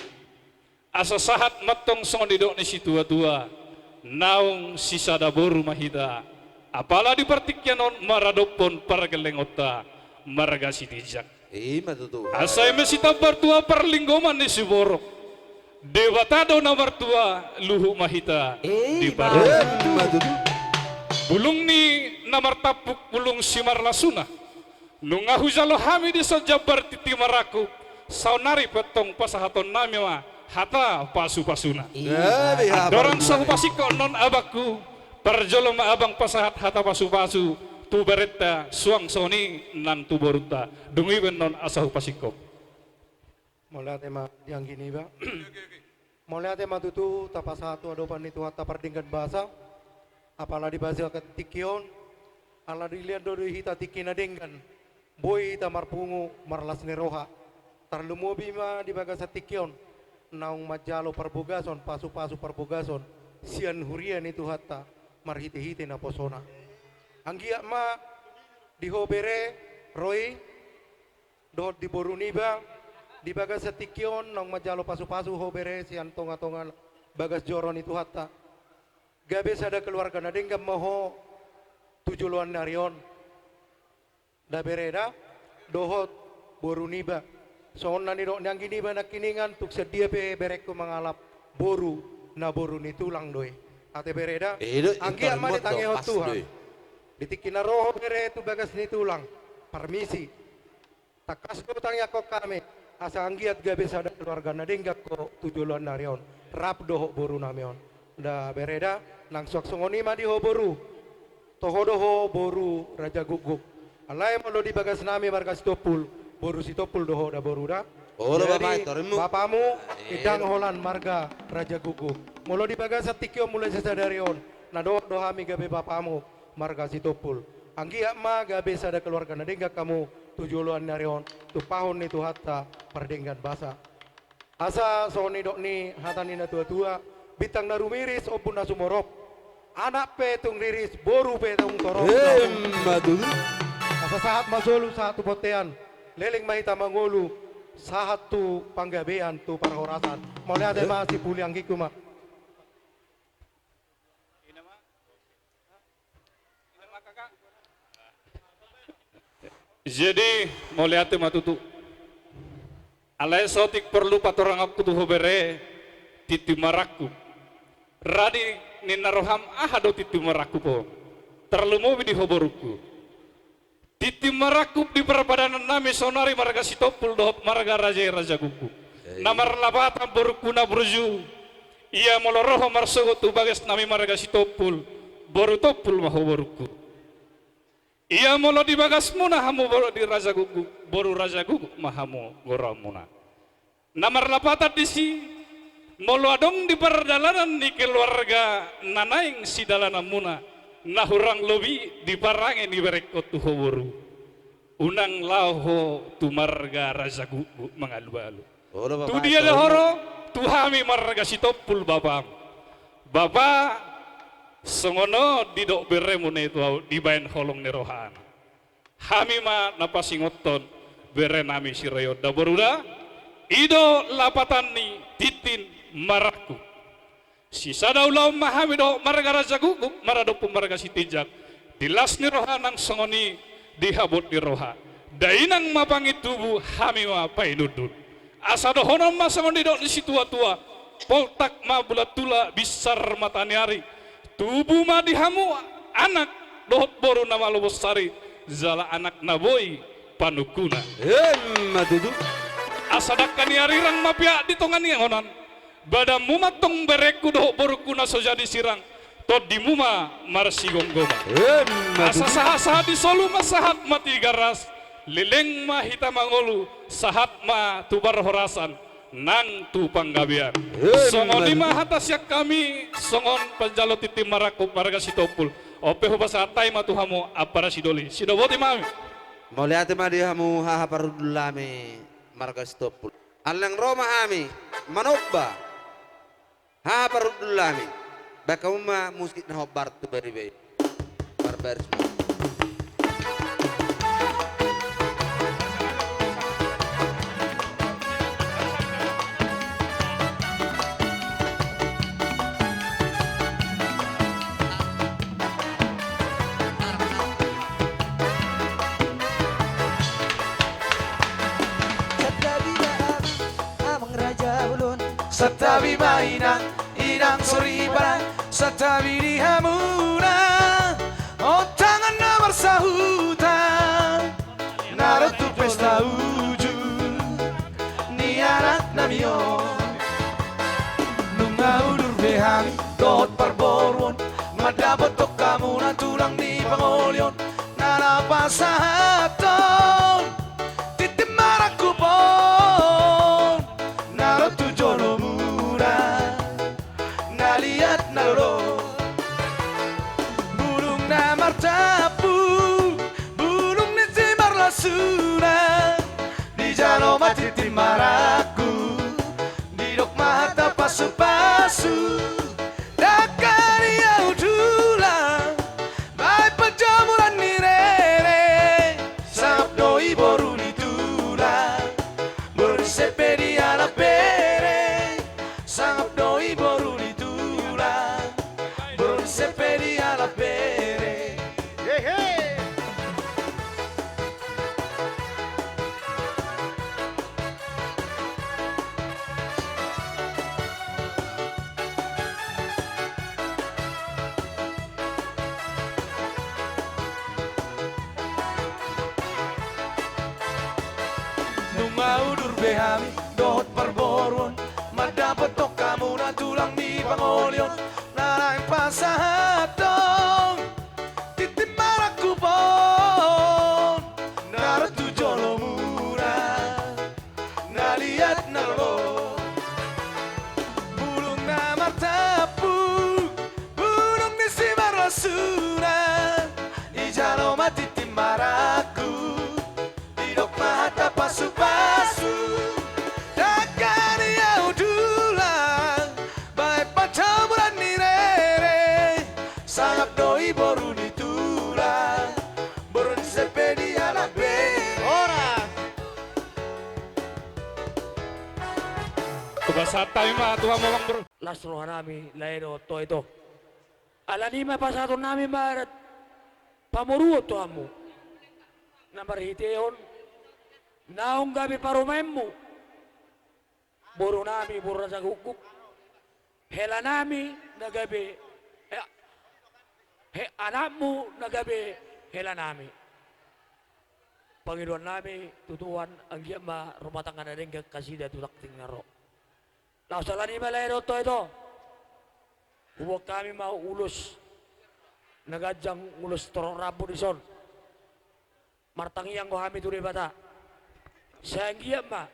Asa sahat ma antong songon didok ni situatua: Naung sisada boru ma hita, apala di partingkian on maradophon pargellengonta marga Sitinjak. Emma tutu. Asa eme sitambar tua parlinggoman ni siborok, Debata do na martua, luhut ma hita di parhata. Emma tutu. Bulung ni na martampuk bulung simarlasuna. Nunga hujalo hami dison jambar tintin marangkup, saonnari pe antong pasahatonnami ma hata pasupasuna. Gabe, haha. Andorang so hupasingkop annon abangku, parjolo ma abang pasahat hata pasupasu tu berenta, suang songon i nang tu borunta. Dung i pe annon asa hupasingkop. Mauliate ma di anggi niba. Mauliate ma tutu tapasahat tu adopan ni Tuhanta pardenggan basa. Apala di bagasan tingki on, ala dilehon do di hita tingki na denggan, boi hita marpungu marlas ni roha. Tarlumobi ma di bagasan tingki on, naung manjalo parbogason, pasupasu parbogason sian huria ni Tuhanta marhitehite naposona. Anggiat ma di ho bere, Roy, dohot di boru niba, di bagasan tingki on naung manjalo pasupasu ho bere sian tongatonga bagas joro ni Tuhanta. Gabe sada keluarga na denggan ma ho tu joloan ni ari on. Da bere da, dohot boru niba. Songon na nidok ni anggi niba nangkiningan, tung sian dia pe berengku mangalap boru, na boru ni tulang do i. Ate bere da. Anggiat ma ditangihon Tuhan. Di tingki na ro ho bere tu bagas ni tulang, parmisi. Tangkas do tangiangkon hami, asa anggiat gabe sada keluarga na denggan ho tu joloan ni ari on, rap dohot boru nami on. Da bere da, nang suang songon i ma di ho boru. Toho do ho boru Raja Gukguk. Alai molo di bagas nami marga Sitompul, boru Sitompul do ho da boru da. Olo, jadi, bapa, torimmu. Bapamu, ah, iya, indang holan marga Raja Gukguk. Molo di bagasan tingki on mulai sisadari on, na dohot do hami gabe bapamu marga Sitompul. Anggiat ma gabe sada keluarga na denggan hamu tu joloan ni ari on, tumpahon ni Tuhanta pardenggan basa. Asa songon nidok ni hata ni na tuatua: Bintang na rumiris, ombun na sumorop, anak pe tung riris, boru pe tung torop. Emma tutu. Asa sahat ma solu, sahat tu bontean, leleng ma hita mangolu, sahat tu panggabean, tu parhorasan. Mauliate ma, sipuli anggingku ma. Jadi, mauliate ma tutu. Alai saotik porlu patoranghonku tu ho bere, tintin marangkup. Radi ninna roham, aha do tintin marangkup on? Tarlumobi di ho borungku. Tintin marangkup di parpadanan nami saonari marga Sitompul dohot marga raja i Raja Gukguk. Na marlapatan borungku na burju. Ia molo ro ho marsogot tu bagas nami marga Sitompul, boru Tompul ma ho borungku. Ia molo di bagasmuna hamu boru di Raja Gukguk, boru Raja Gukguk ma hamu goarmuna. Na marlapatan disi, molo adong di pardalanan ni keluarga na naeng sidalananmuna, na hurang lobi di parange ni berengkon tu ho boru, unang laho ho tu marga Raja Gukguk mangalualu. Tu dia do ho ro? Tu hami marga Sitompul bapam. Bapa, songon on didok beremu na i tu ahu, dibaen holong ni rohana. Hami ma na pasingothon bere nami si Roy on da boru da. I do lapatan ni tintin marangkup. Sisada ulaon ma hami dohot marga Raja Gukguk maradophon marga Sitinjak. Di las ni roha nang songon i di habot ni roha. Dainang ma pangintubu, hami ma painundun. Asa dohonon ma songon nidok ni situatua: Poltak ma bulan tula, binsar mataniari. Tubu ma di hamu anak dohot boru na malo bonsari, jala anak na boi panungkuna. Emma tutu. Asa dangka ni arirang ma peak di tonga ni onan. Badanmu ma antong berengku dohot borungku na so jadi sirang. Tondimu ma marsigomgoman. Emma tutu. Asa sahat-sahat di solu ma sahat ma Tigaras. Leleng ma hita mangolu, sahat ma tu parhorasan nang tu panggabean. Emma tutu. Songon i ma hata sian hami, songon panjalo tintin marangkup marga Sitompul. On pe hupasahat hami ma tu hamu ampara sidoli. Sidoboti ma hami. Mauliate ma di hamu haha parhundul nami marga Sitompul. Alai naeng ro ma hami manomba haha parhundul nami. Bahen hamu ma musik na hombar tu bariba i. Barbaris ma. Santabi ma hami, amang raja bolon. Santabi ma inang, inang soripada. Santabi di hamuna, ontangan na marsahutan. Na ro tu pesta uju ni anak nami on. Nunga udur be hami dohot parboruon, mandapothon hamuna tulang ni pangolion. Na laho pasahathon tintin marangkup on, na ro tu jolomuna. Na liat na lolo, bulung na martampuk, bulung ni simarlasuna. Dijalo ma tintin marangkup, didok ma hata pasupasu. Dangka ni ahu tulang, bahen panjamuran ni rere. Sangap do i boru ni tulang, boru ni sempe dialap bere. Sangap do i boru ni tulang, boru ni sempe dialap bere. Hehe. Nunga udur be hami dohot parboruon, mandapothon hamuna tulang ni pangolion. Na naeng pasahathon tintin marangkup on, na ro tu jolomuna. Na liat na lolo, bulung na martampuk, bulung ni simarlasuna. Dijalo ma tintin marangkup, didok ma hata pasupasu. Dangka ni ahu tulang, bahen panjamuran ni rere. Sangap do i boru ni tulang, boru ni sempe dialap bere. Horas. Hupasahat hami ma tu hamu, amang boru. Las roha nami lae dohot toe, ito. Alani i ma pasahaton nami ma adat pamoruon tu hamu, na marhitehon naung gabe parumaenmu, boru nami boru Raja Gukguk, hela nami na gabe, eh, he, anakmu na gabe hela nami. Pangidoan nami tu Tuhan, anggiat ma rumah tangga na denggan kasida tu tangkas na ro. Laos alani i ma lae dohot toe, ito, huboan hami ma ulos na ganjang, ulos torop rambu dison. Martangiang do hami tu Debata, sai anggiat ma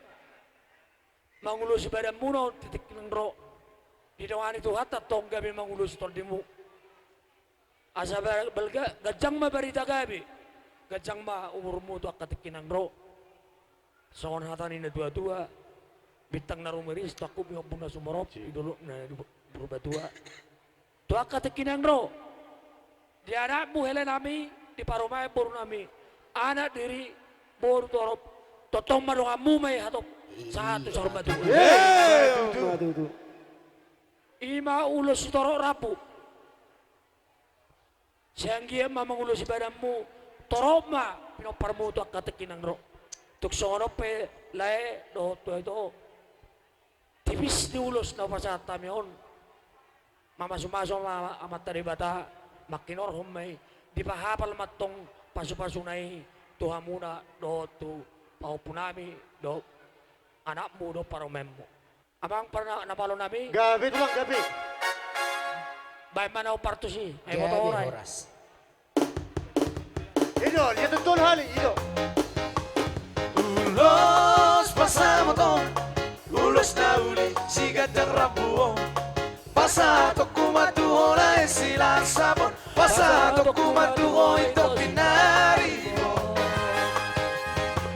mangulosi badanmuna on di tingki na ro, didongani Tuhanta tong gabe mangulosi tondimu. Asa ba-, balga-, ganjang ma barita gabe, ganjang ma umurmu tu angka tingki na ro. Songon hata ni na tua-tua, bintang na rumiris, tangkup ni ombun na sumorop, di dolok na di Purbatua. Tu angka tingki na ro, di anakmu hela nami, di parumaen boru nami, anak, diri, boru, torop, tongtong ma donganmu ma i hatop, sahat tu saur matua. Iya, tutu. I ma ulos sitorop rambu. Sai anggiat ma mangulosi badanmu, torop ma pinomparmu tu angka tingki na ro. Tung songon on pe lae dohot toe, ito. Tipis ni ulos na hupasahat hami on. Mamasumasu ma Amanta Debata, mangkinorhon ma i, dipahapal ma antong pasupasuna i tu hamuna dohot tu pahompunami dohot anakmu dohot parumaenmu. Amang parna-, na malo nami. Gabe tulang, gabe. Baen ma na upartus i. Ai gabe, boto horas. Horas. I do, lihat betul hali, i do. Ulos pasamoton, ulos na uli siganjang rambu on. Pasahatonku ma tu ho lae silasapon. Pasahatonku ma tu ho i topi na rimon.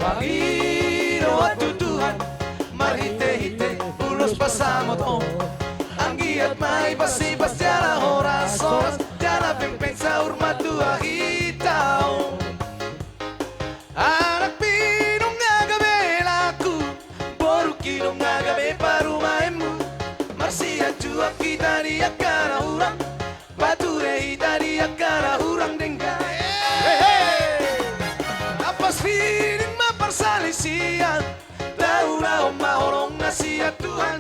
Pangidoan tu Tuhan marhitehite ulos pasamoton. Anggiat ma ipasipas jala horashoras jala pengpeng saur matua hita on. Anakpi nunga gabe laku, borungki nunga gabe parumaenmu. Marsianjuan hita di angka na hurang, pature hita di angka na hurang denggan. Hehe. Ampas pining ma parsalisian, taulahon ma holong na sian Tuhan.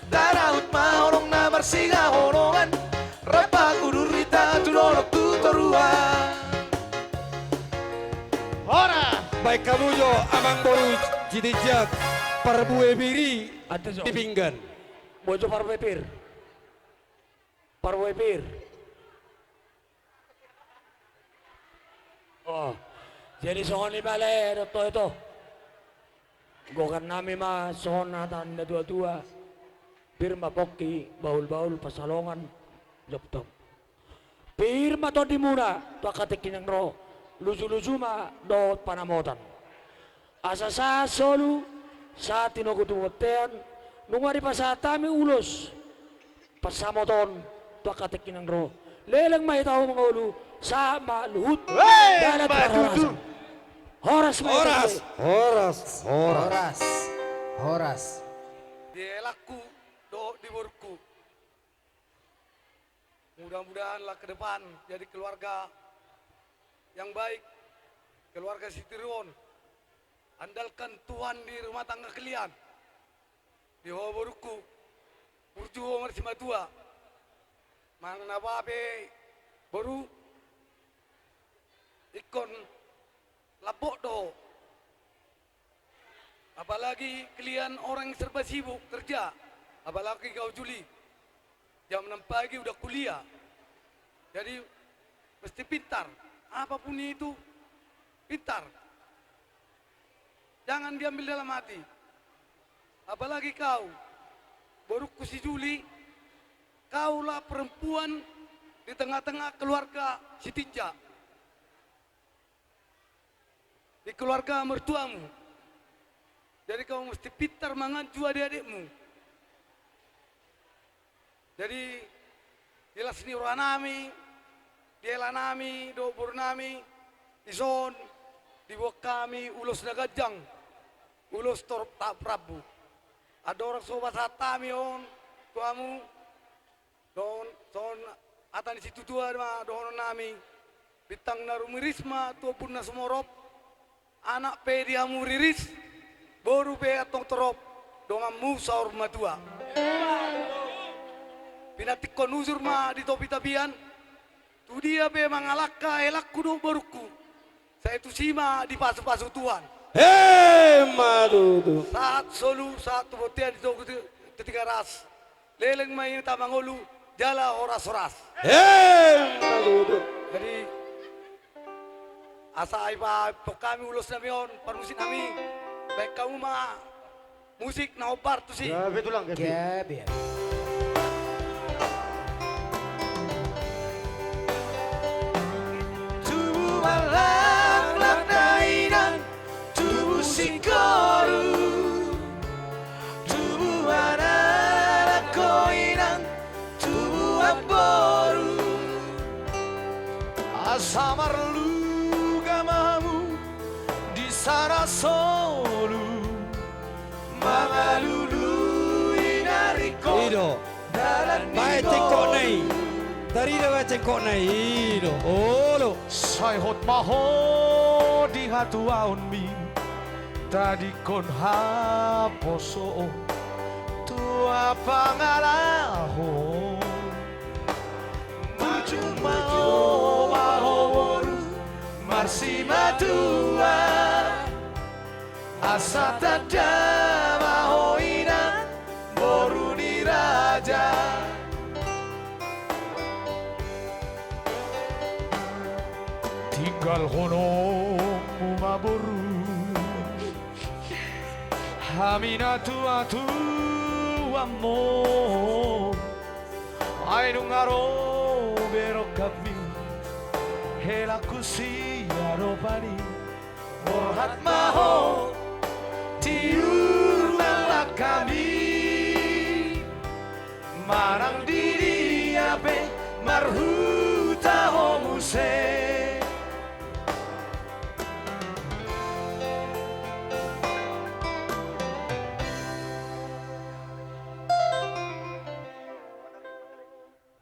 Tarahut ma holong na marsihaholongan, rap udur hita tu dolok tu toruan. Horas. Baen hamu jo amang boru Sitinjak, parbue pir i. Ate jo. Di pinggan. Bojo parbue pir. Parbue pir. Oh, jadi songon i ma lae dohot ho ito. Gokhon nami ma songon hata ni na tuatua. Pir ma pongki, bahulbahul pansalongan, jopjop. Pir ma tondimuna tu angka tingki naeng ro, luju-luju ma dohot panamotan. Asa sahat solu, sahat tinogu tu bontean, nunga dipasahat hami ulos pasamoton tu angka tingki naeng ro. Leleng ma hita mangolu, sahat ma luhut. Hei, dalan ma tutu. Horas ma hita. Horas. Horas. Horas. Horas. Di helangku dohot di borungku. Mudah-mudahanlah ke depan jadi keluarga yang baik, keluarga Sitiruon. Andalkan Tuhan di rumah tangga kalian. Di ho borungku, burju ho marsimatua. Manang na bape boru, ingkon lambok do ho. Apalagi kalian orang yang serba sibuk kerja, apalagi kau Juli, jam enam pagi udah kuliah. Jadi mesti pintar, apapun itu pintar. Jangan diambil dalam hati. Apalagi kau, borungku si Juli, kaulah perempuan di tengah-tengah keluarga Sitinjak. Di keluarga mertuamu. Jadi kau mesti pintar manganju adik-adikmu. Jadi di las ni roha nami, di hela nami dohot boru nami, dison diboan hami ulos na ganjang, ulos torop rambu. Andorang so pasahat hami on tu hamu, dohon, songon hata ni situatua ma dohonon nami. Bintang na rumiris ma tu ombun na sumorop. Anak pe di hamu riris, boru pe antong torop, donganmu saur matua. Pinantikhon hujur ma di topi tapian. Tudia pe mangalangka helangku dohot borungku, sai tusi ma dipasupasu Tuhan. Emma tutu. Sahat solu, sahat tu bontean di togu Ti-, Tigaras. Leleng ma hita mangolu jala horas-horas. Emma tutu. Jadi asa ai pa hami ulos nami on, parmusik nami, baen hamu ma musik na hombar tusi. Gabe tulang, gabe. Gabe. Tubu ma laklak dainang, tubu singkoru. Tubu ma anak ho inang, tubu ma boru. Asa marlunga ma hamu di sana solu, mangalului na ringkot. I do. Baen cengkokna i. Tarida baen cengkokna i. I do. Olo. Sai hot ma ho di hatuaonmi, tadingkon haposoon tua pangalaho. Burju ma ho, ma ho boru, ma Simatua, asa tanda ma ho inang boru ni raja. Tinggalhononmu ma boru hami na tuatuamon. Ai nunga ro be rongkapmi, helangku sian ombun i. Borhat ma ho tiur nang langkami, manang di dia pe marhuta ho muse.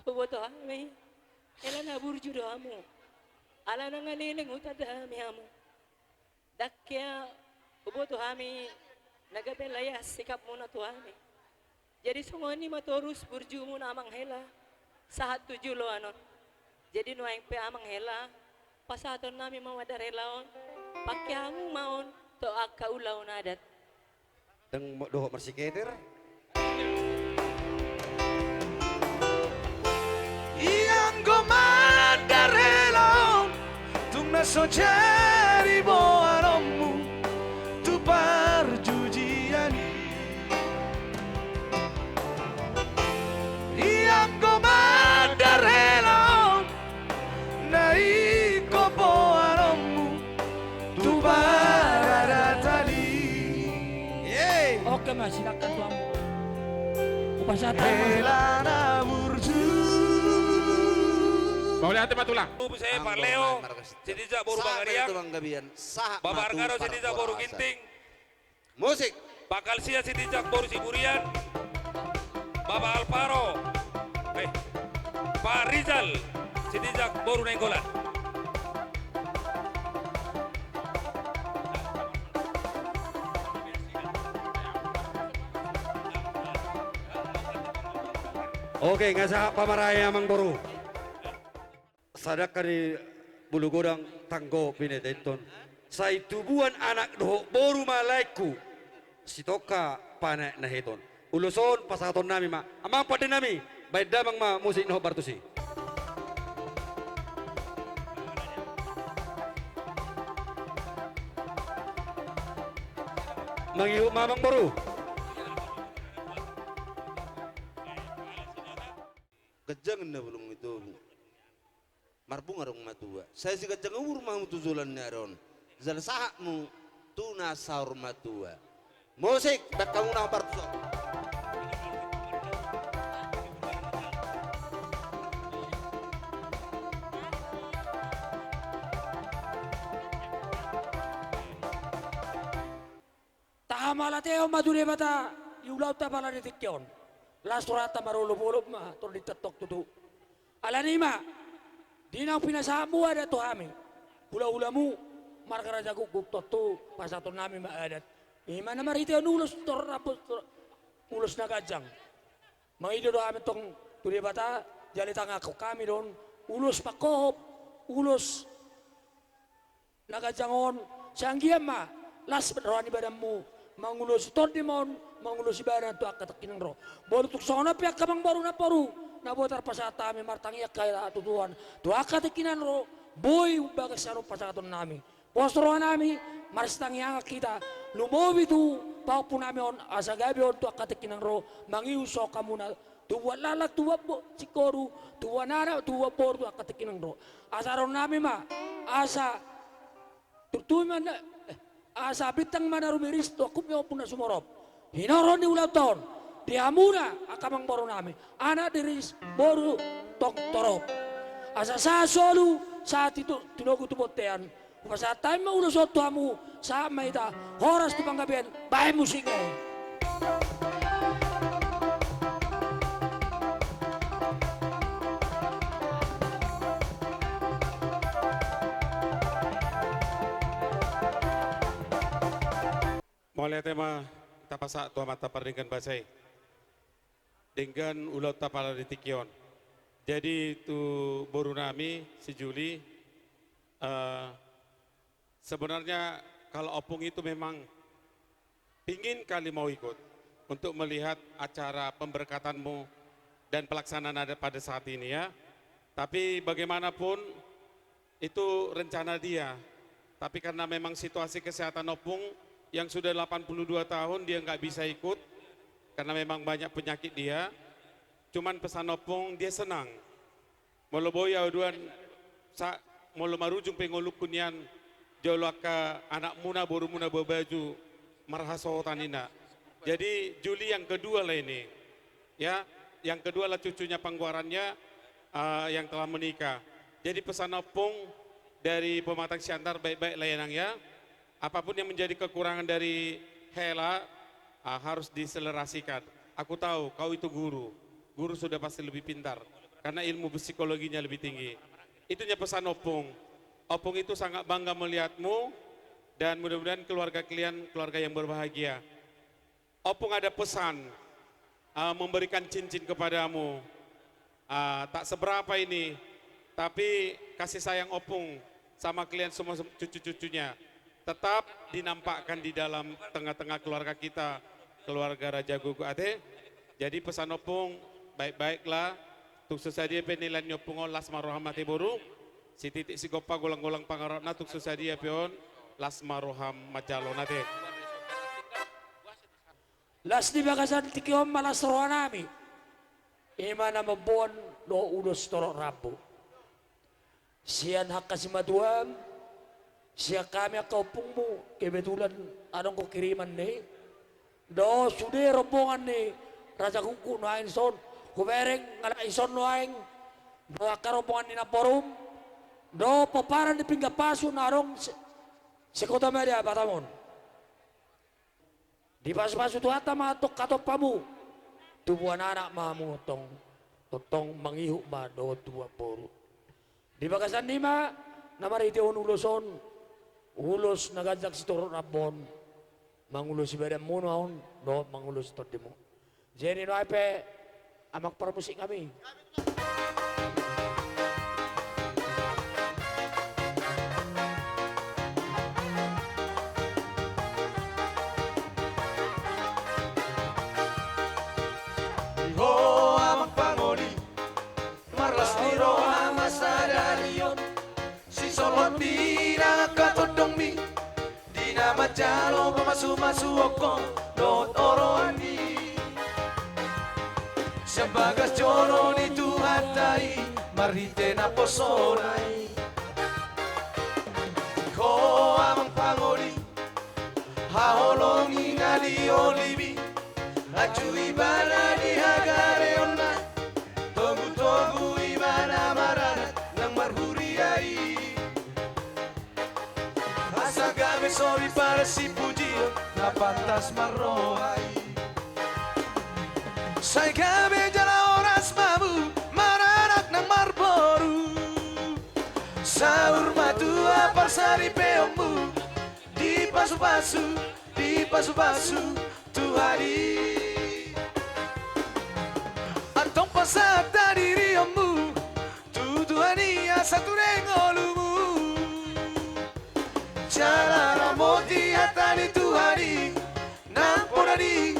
Huboto hami, hela na burju do hamu. Ala nunga leleng hutanda hami hamu. Ndang hea huboto hami na gabe laias sikapmuna tu hami. Jadi songon i ma torus burjumuna amang hela sahat tu joloan on. Jadi nuaeng pe amang hela, pasahatonnami ma mandar hela on, pangke hamu ma on tu angka ulaon adat. Ndang mo-, dohot marsiketer. Ianggo mandar hela on, tung na so jadi boanonmu tu parjujian i. Ianggo mandar hela on, na ingkon boanonmu tu paradaton i. Oke ma, silakan tuan. Hupasahat hela na burju. Mauliate ma tulang. Tubu saya Pak Leo, Sitinjak boru Pangariang. Bapak Argaro, Sitinjak boru Ginting. Musik. Pak Alsia, Sitinjak boru Siburian. Bapak Alvaro. Eh. Pak Rizal, Sitinjak boru Nainggolan. Oke, nga sahat pamarae amang boru. Sadangka ni bulu godang tanggo bineta inton. Sai tubuan anak dohot boru ma laengku. Sitongka panaek na heton. Ulos on pasahatonnami ma. Amang pandenami, baen damang ma musik na hombar tusi. Mangihut ma amang boru. Ganjang na bulung i tobu. Marbunga rong matua. Sai siganjang umur ma hamu tu joloan ni ari on. Jala sahat hamu tu na saur matua. Musik, baen hamu na hombar tusi. Tahamauliateon ma tu Debata di ulaonta pala di tingki on. Las rohanta marolopolop ma tondinta tong tutu. Alani i ma, di naung pinasahatmu adat tu hami, hulahulamu, marga Raja Gukguk, tontu pasahatonnami ma adat. I ma na marhitehon ulos tor-, ulos na ganjang. Mangido do hami tong tu Debata, jala itangiangkon hami do on ulos pangkohop, ulos na ganjang on, sai anggiat ma las roha ni badanmu, mangulosi tondi ma on, mangulosi badan tu angka tingki na ro. Molo tung songon on pe angka amangboru namboru, na boi tarpasahat hami martangiang hatutuan tu angka tingki na ro, boi umbagas sian on pasahatonnami. Pos rohanami, marsitangiangan hita, lumobi tu pahompunami on, asa gabe on tu angka tingki na ro, mangihut songon hamuna, tubuan laklak, tubuan bo-, singkoru, tubuan anak, tubuan boru tu angka tingki na ro. Asa dohononnami ma, asa turtu ma na, eh, asa bintang ma na rumiris tu angkup ni ompu na sumorop. Hinorhon ni ulaonta on, di hamuna angka amangborunami, anak, riris, boru, tong torop. Asa sahat solu, sahat tu, tinogu tu bontean. Hupasahat hami ma ulos on tu hamu, sahat ma hita, horas tu panggabean, baen musikna i. Mauliate ma tapasahat tu Amanta Pardenggan Basa i. Denggan ulaonta pala di tingki on. Jadi tu borunami, si Juli, eh, Sebenarnya kalau Ompung itu memang pingin kali mau ikut untuk melihat acara pemberkatanmu dan pelaksanaan adat pada saat ini ya. Tapi bagaimanapun itu rencana dia. Tapi karena memang situasi kesehatan Ompung yang sudah delapan puluh dua tahun dia nggak bisa ikut karena memang banyak penyakit dia. Cuman pesan Ompung dia senang. Molo boi au duan sa, molo marujung pe ngolungku nian jolo angka anakmuna, borumuna bau baju marhasohotan ina. Jadi Juli yang kedua lah ini. Ya, yang kedua lah cucunya panggoarannya, eh, yang telah menikah. Jadi pesan Ompung dari pematang Siantar, baik-baik lah ya Nang ya. Apapun yang menjadi kekurangan dari Hela, ah, harus diselerasikan. Aku tahu kau itu guru. Guru sudah pasti lebih pintar karena ilmu psikologinya lebih tinggi. Itunya pesan Ompung. Ompung itu sangat bangga melihatmu dan mudah-mudahan keluarga kalian keluarga yang berbahagia. Ompung ada pesan, ah, memberikan cincin kepadamu. Ah, tak seberapa ini, tapi kasih sayang Ompung sama kalian semua cucu-cucunya tetap dinampakkan di dalam tengah-tengah keluarga kita, keluarga Raja Gugu ate. Jadi pesan Ompung, baik-baiklah. Tung so sadia pe nilaon ni Ompung on, las ma roham ate boru. Sititik sigompa, golang-golang pangarahutna, tung so sadia pe on, las ma roham manjalo ate. Las di bagasan tingki on ma las rohanami. Ima na mamboan dohot ulos torop rambu. Sian angka simatuam, sian hami angka ompungmu, kebetulan adong do kiriman ni. Dohot sude rombongan ni Raja Gugu nuaeng dison, hubereng ngalap dison nuaeng. Dohot angka rombongan ni namborum. Dohot pomparan ni pinggan pasu na adong se-, sekota ma di Batam on. Dipasupasu Tuhanta ma tongka tompamu. Tubuan anak ma hamu tong, tongtong mangihut ma dohot tubuan boru. Di bagasan i ma na marhitehon ulos on, ulos na ganjang sitorop rambu on, mangulosi badanmuna on dohot mangulosi tondimu. Jadi nuaeng pe amang parmusik nami. Ho amang pangoli, marlas ni roha ma sadari on, sisolhot ni nang angka tondongmi. Di na manjalo pamasumasuon dohot oroanmi. Sian bagas joro ni Tuhanta i marhite naposona i. Ho amang pangoli, haholongi na niolimi. Anju ibana di hagareonna, togutogu ibana maranak nang marhuria i. Asa gabe sori pada sipujion na pantas marroha i. Sai gabe jala horas ma hamu maranak nang marboru. Saur matua parsaripeonmu dipasupasu, dipasupasu Tuhan i. Antong pasahat hadirionmu tu Tuhan i asa ture ngolumu. Jala ramoti hata ni Tuhan i, nampuna ni,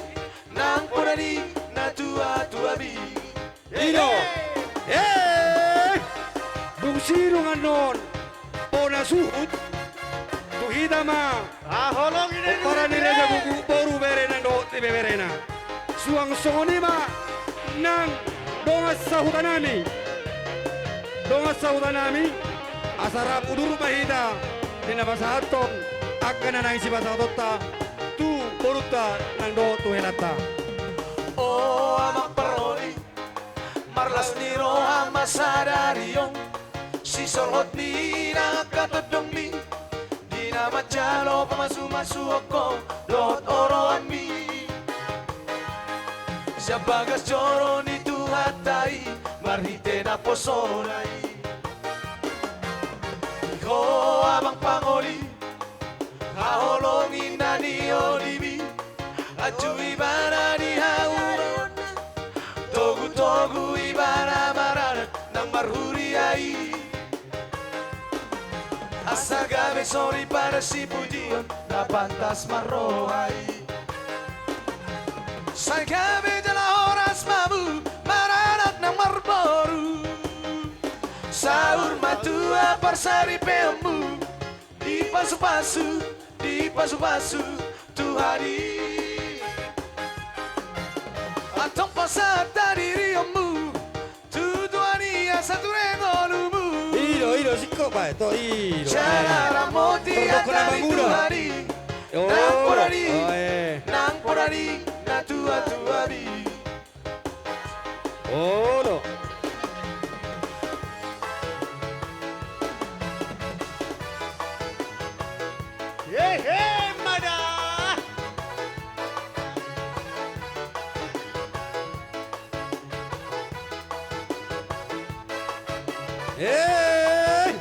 nampuna ni natuatuami. I do. Eh! Dung sidung annon bona suhut tu hita ma. Haholongi na pomparan ni Raja Gugu, boru, berena dohot ibeberena. Suang songon i ma nang dongan sahutanami. Dongan sahutanami, asa rap udur ma hita di na pasahathon angka na naeng sipasahatonta tu borunta nang dohot tu helanta. O amang paroli, marlas ni roha ma sadari on, sisolhot ni nang angka tondongmi. Di na manjalo pamasumasuon dohot oroanmi. Sian bagas joro ni Tuhanta i marhite naposona i. Ho amang pangoli, haholongi na niolimi. Anju ibana di hagareonna, togutogu ibana maranak nang marhuria i. Asa gabe soripada sipujion na pantas marroha i. Sai gabe jala horas ma hamu maranak nang marboru. Saur matua parsaripeonmu dipasupasu, dipasupasu Tuhan i. Antong pasahat hadirionmu tu Tuhan i asa ture ngolumu. I do, i do, singkop bae, to, i do. Jala ramoti hata ni Tuhan i. Nang poda ni, nang poda ni natuatuami. Olo. Hehe, mada. Hei!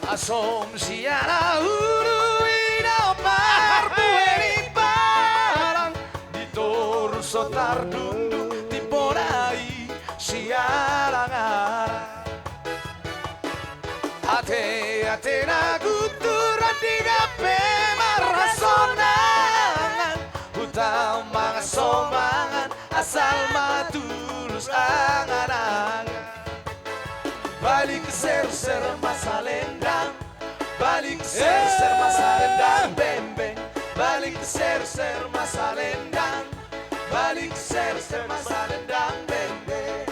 Asom siala ulu i do marbue ni palang, di toru so tardungdung timpona i sialang-alang. Ate, ate na guturan di gabe marhasonangan, huta mangan so mangan asal ma tulus angan-angan. Baling serser ma salendang, baling serser ma salendang bembeng, baling serser ma salendang. Baling serser ma salendang bembeng.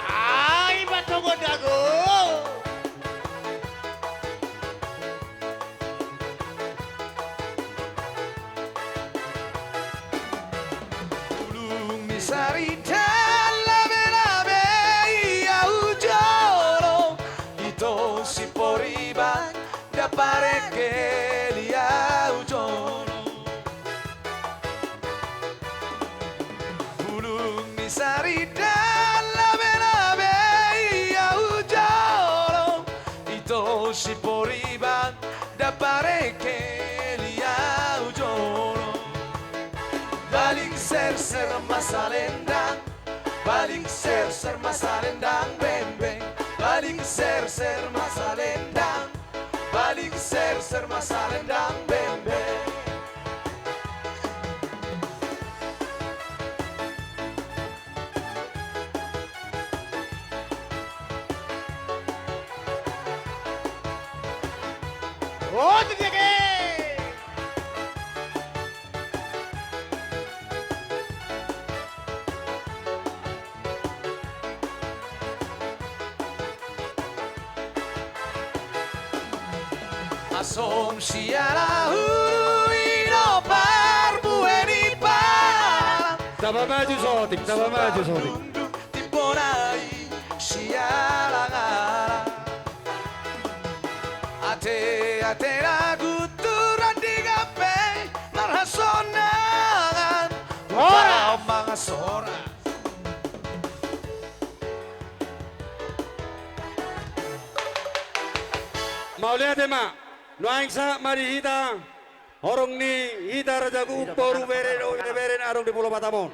Ai, batongon dago. Bulung ni saritan labe-labe i ahu jolo, ito siporiban ndang parengkel i ahu jolo. Bulung ni saritan labe-labe i ahu jolo, ito siporiban ndang parengkel i ahu jolo. Baling serser ma salendang, baling serser ma salendang bembeng, baling serser ma salendang, baling serser ma salendang bembeng. Oh, tu dia ke. Asom siala ulu i do marbue ni palang. Tamba maju sotik, tamba maju sotik. Timpona i sialang-alang. Ate, ate na guturan di gabe marhasonangan. Horas. Mangasora. Mauliate ma. Nuaeng sahat ma di hita horong ni hita raja gugum boru bere dohot ibebere na adong di Pulo Batam on.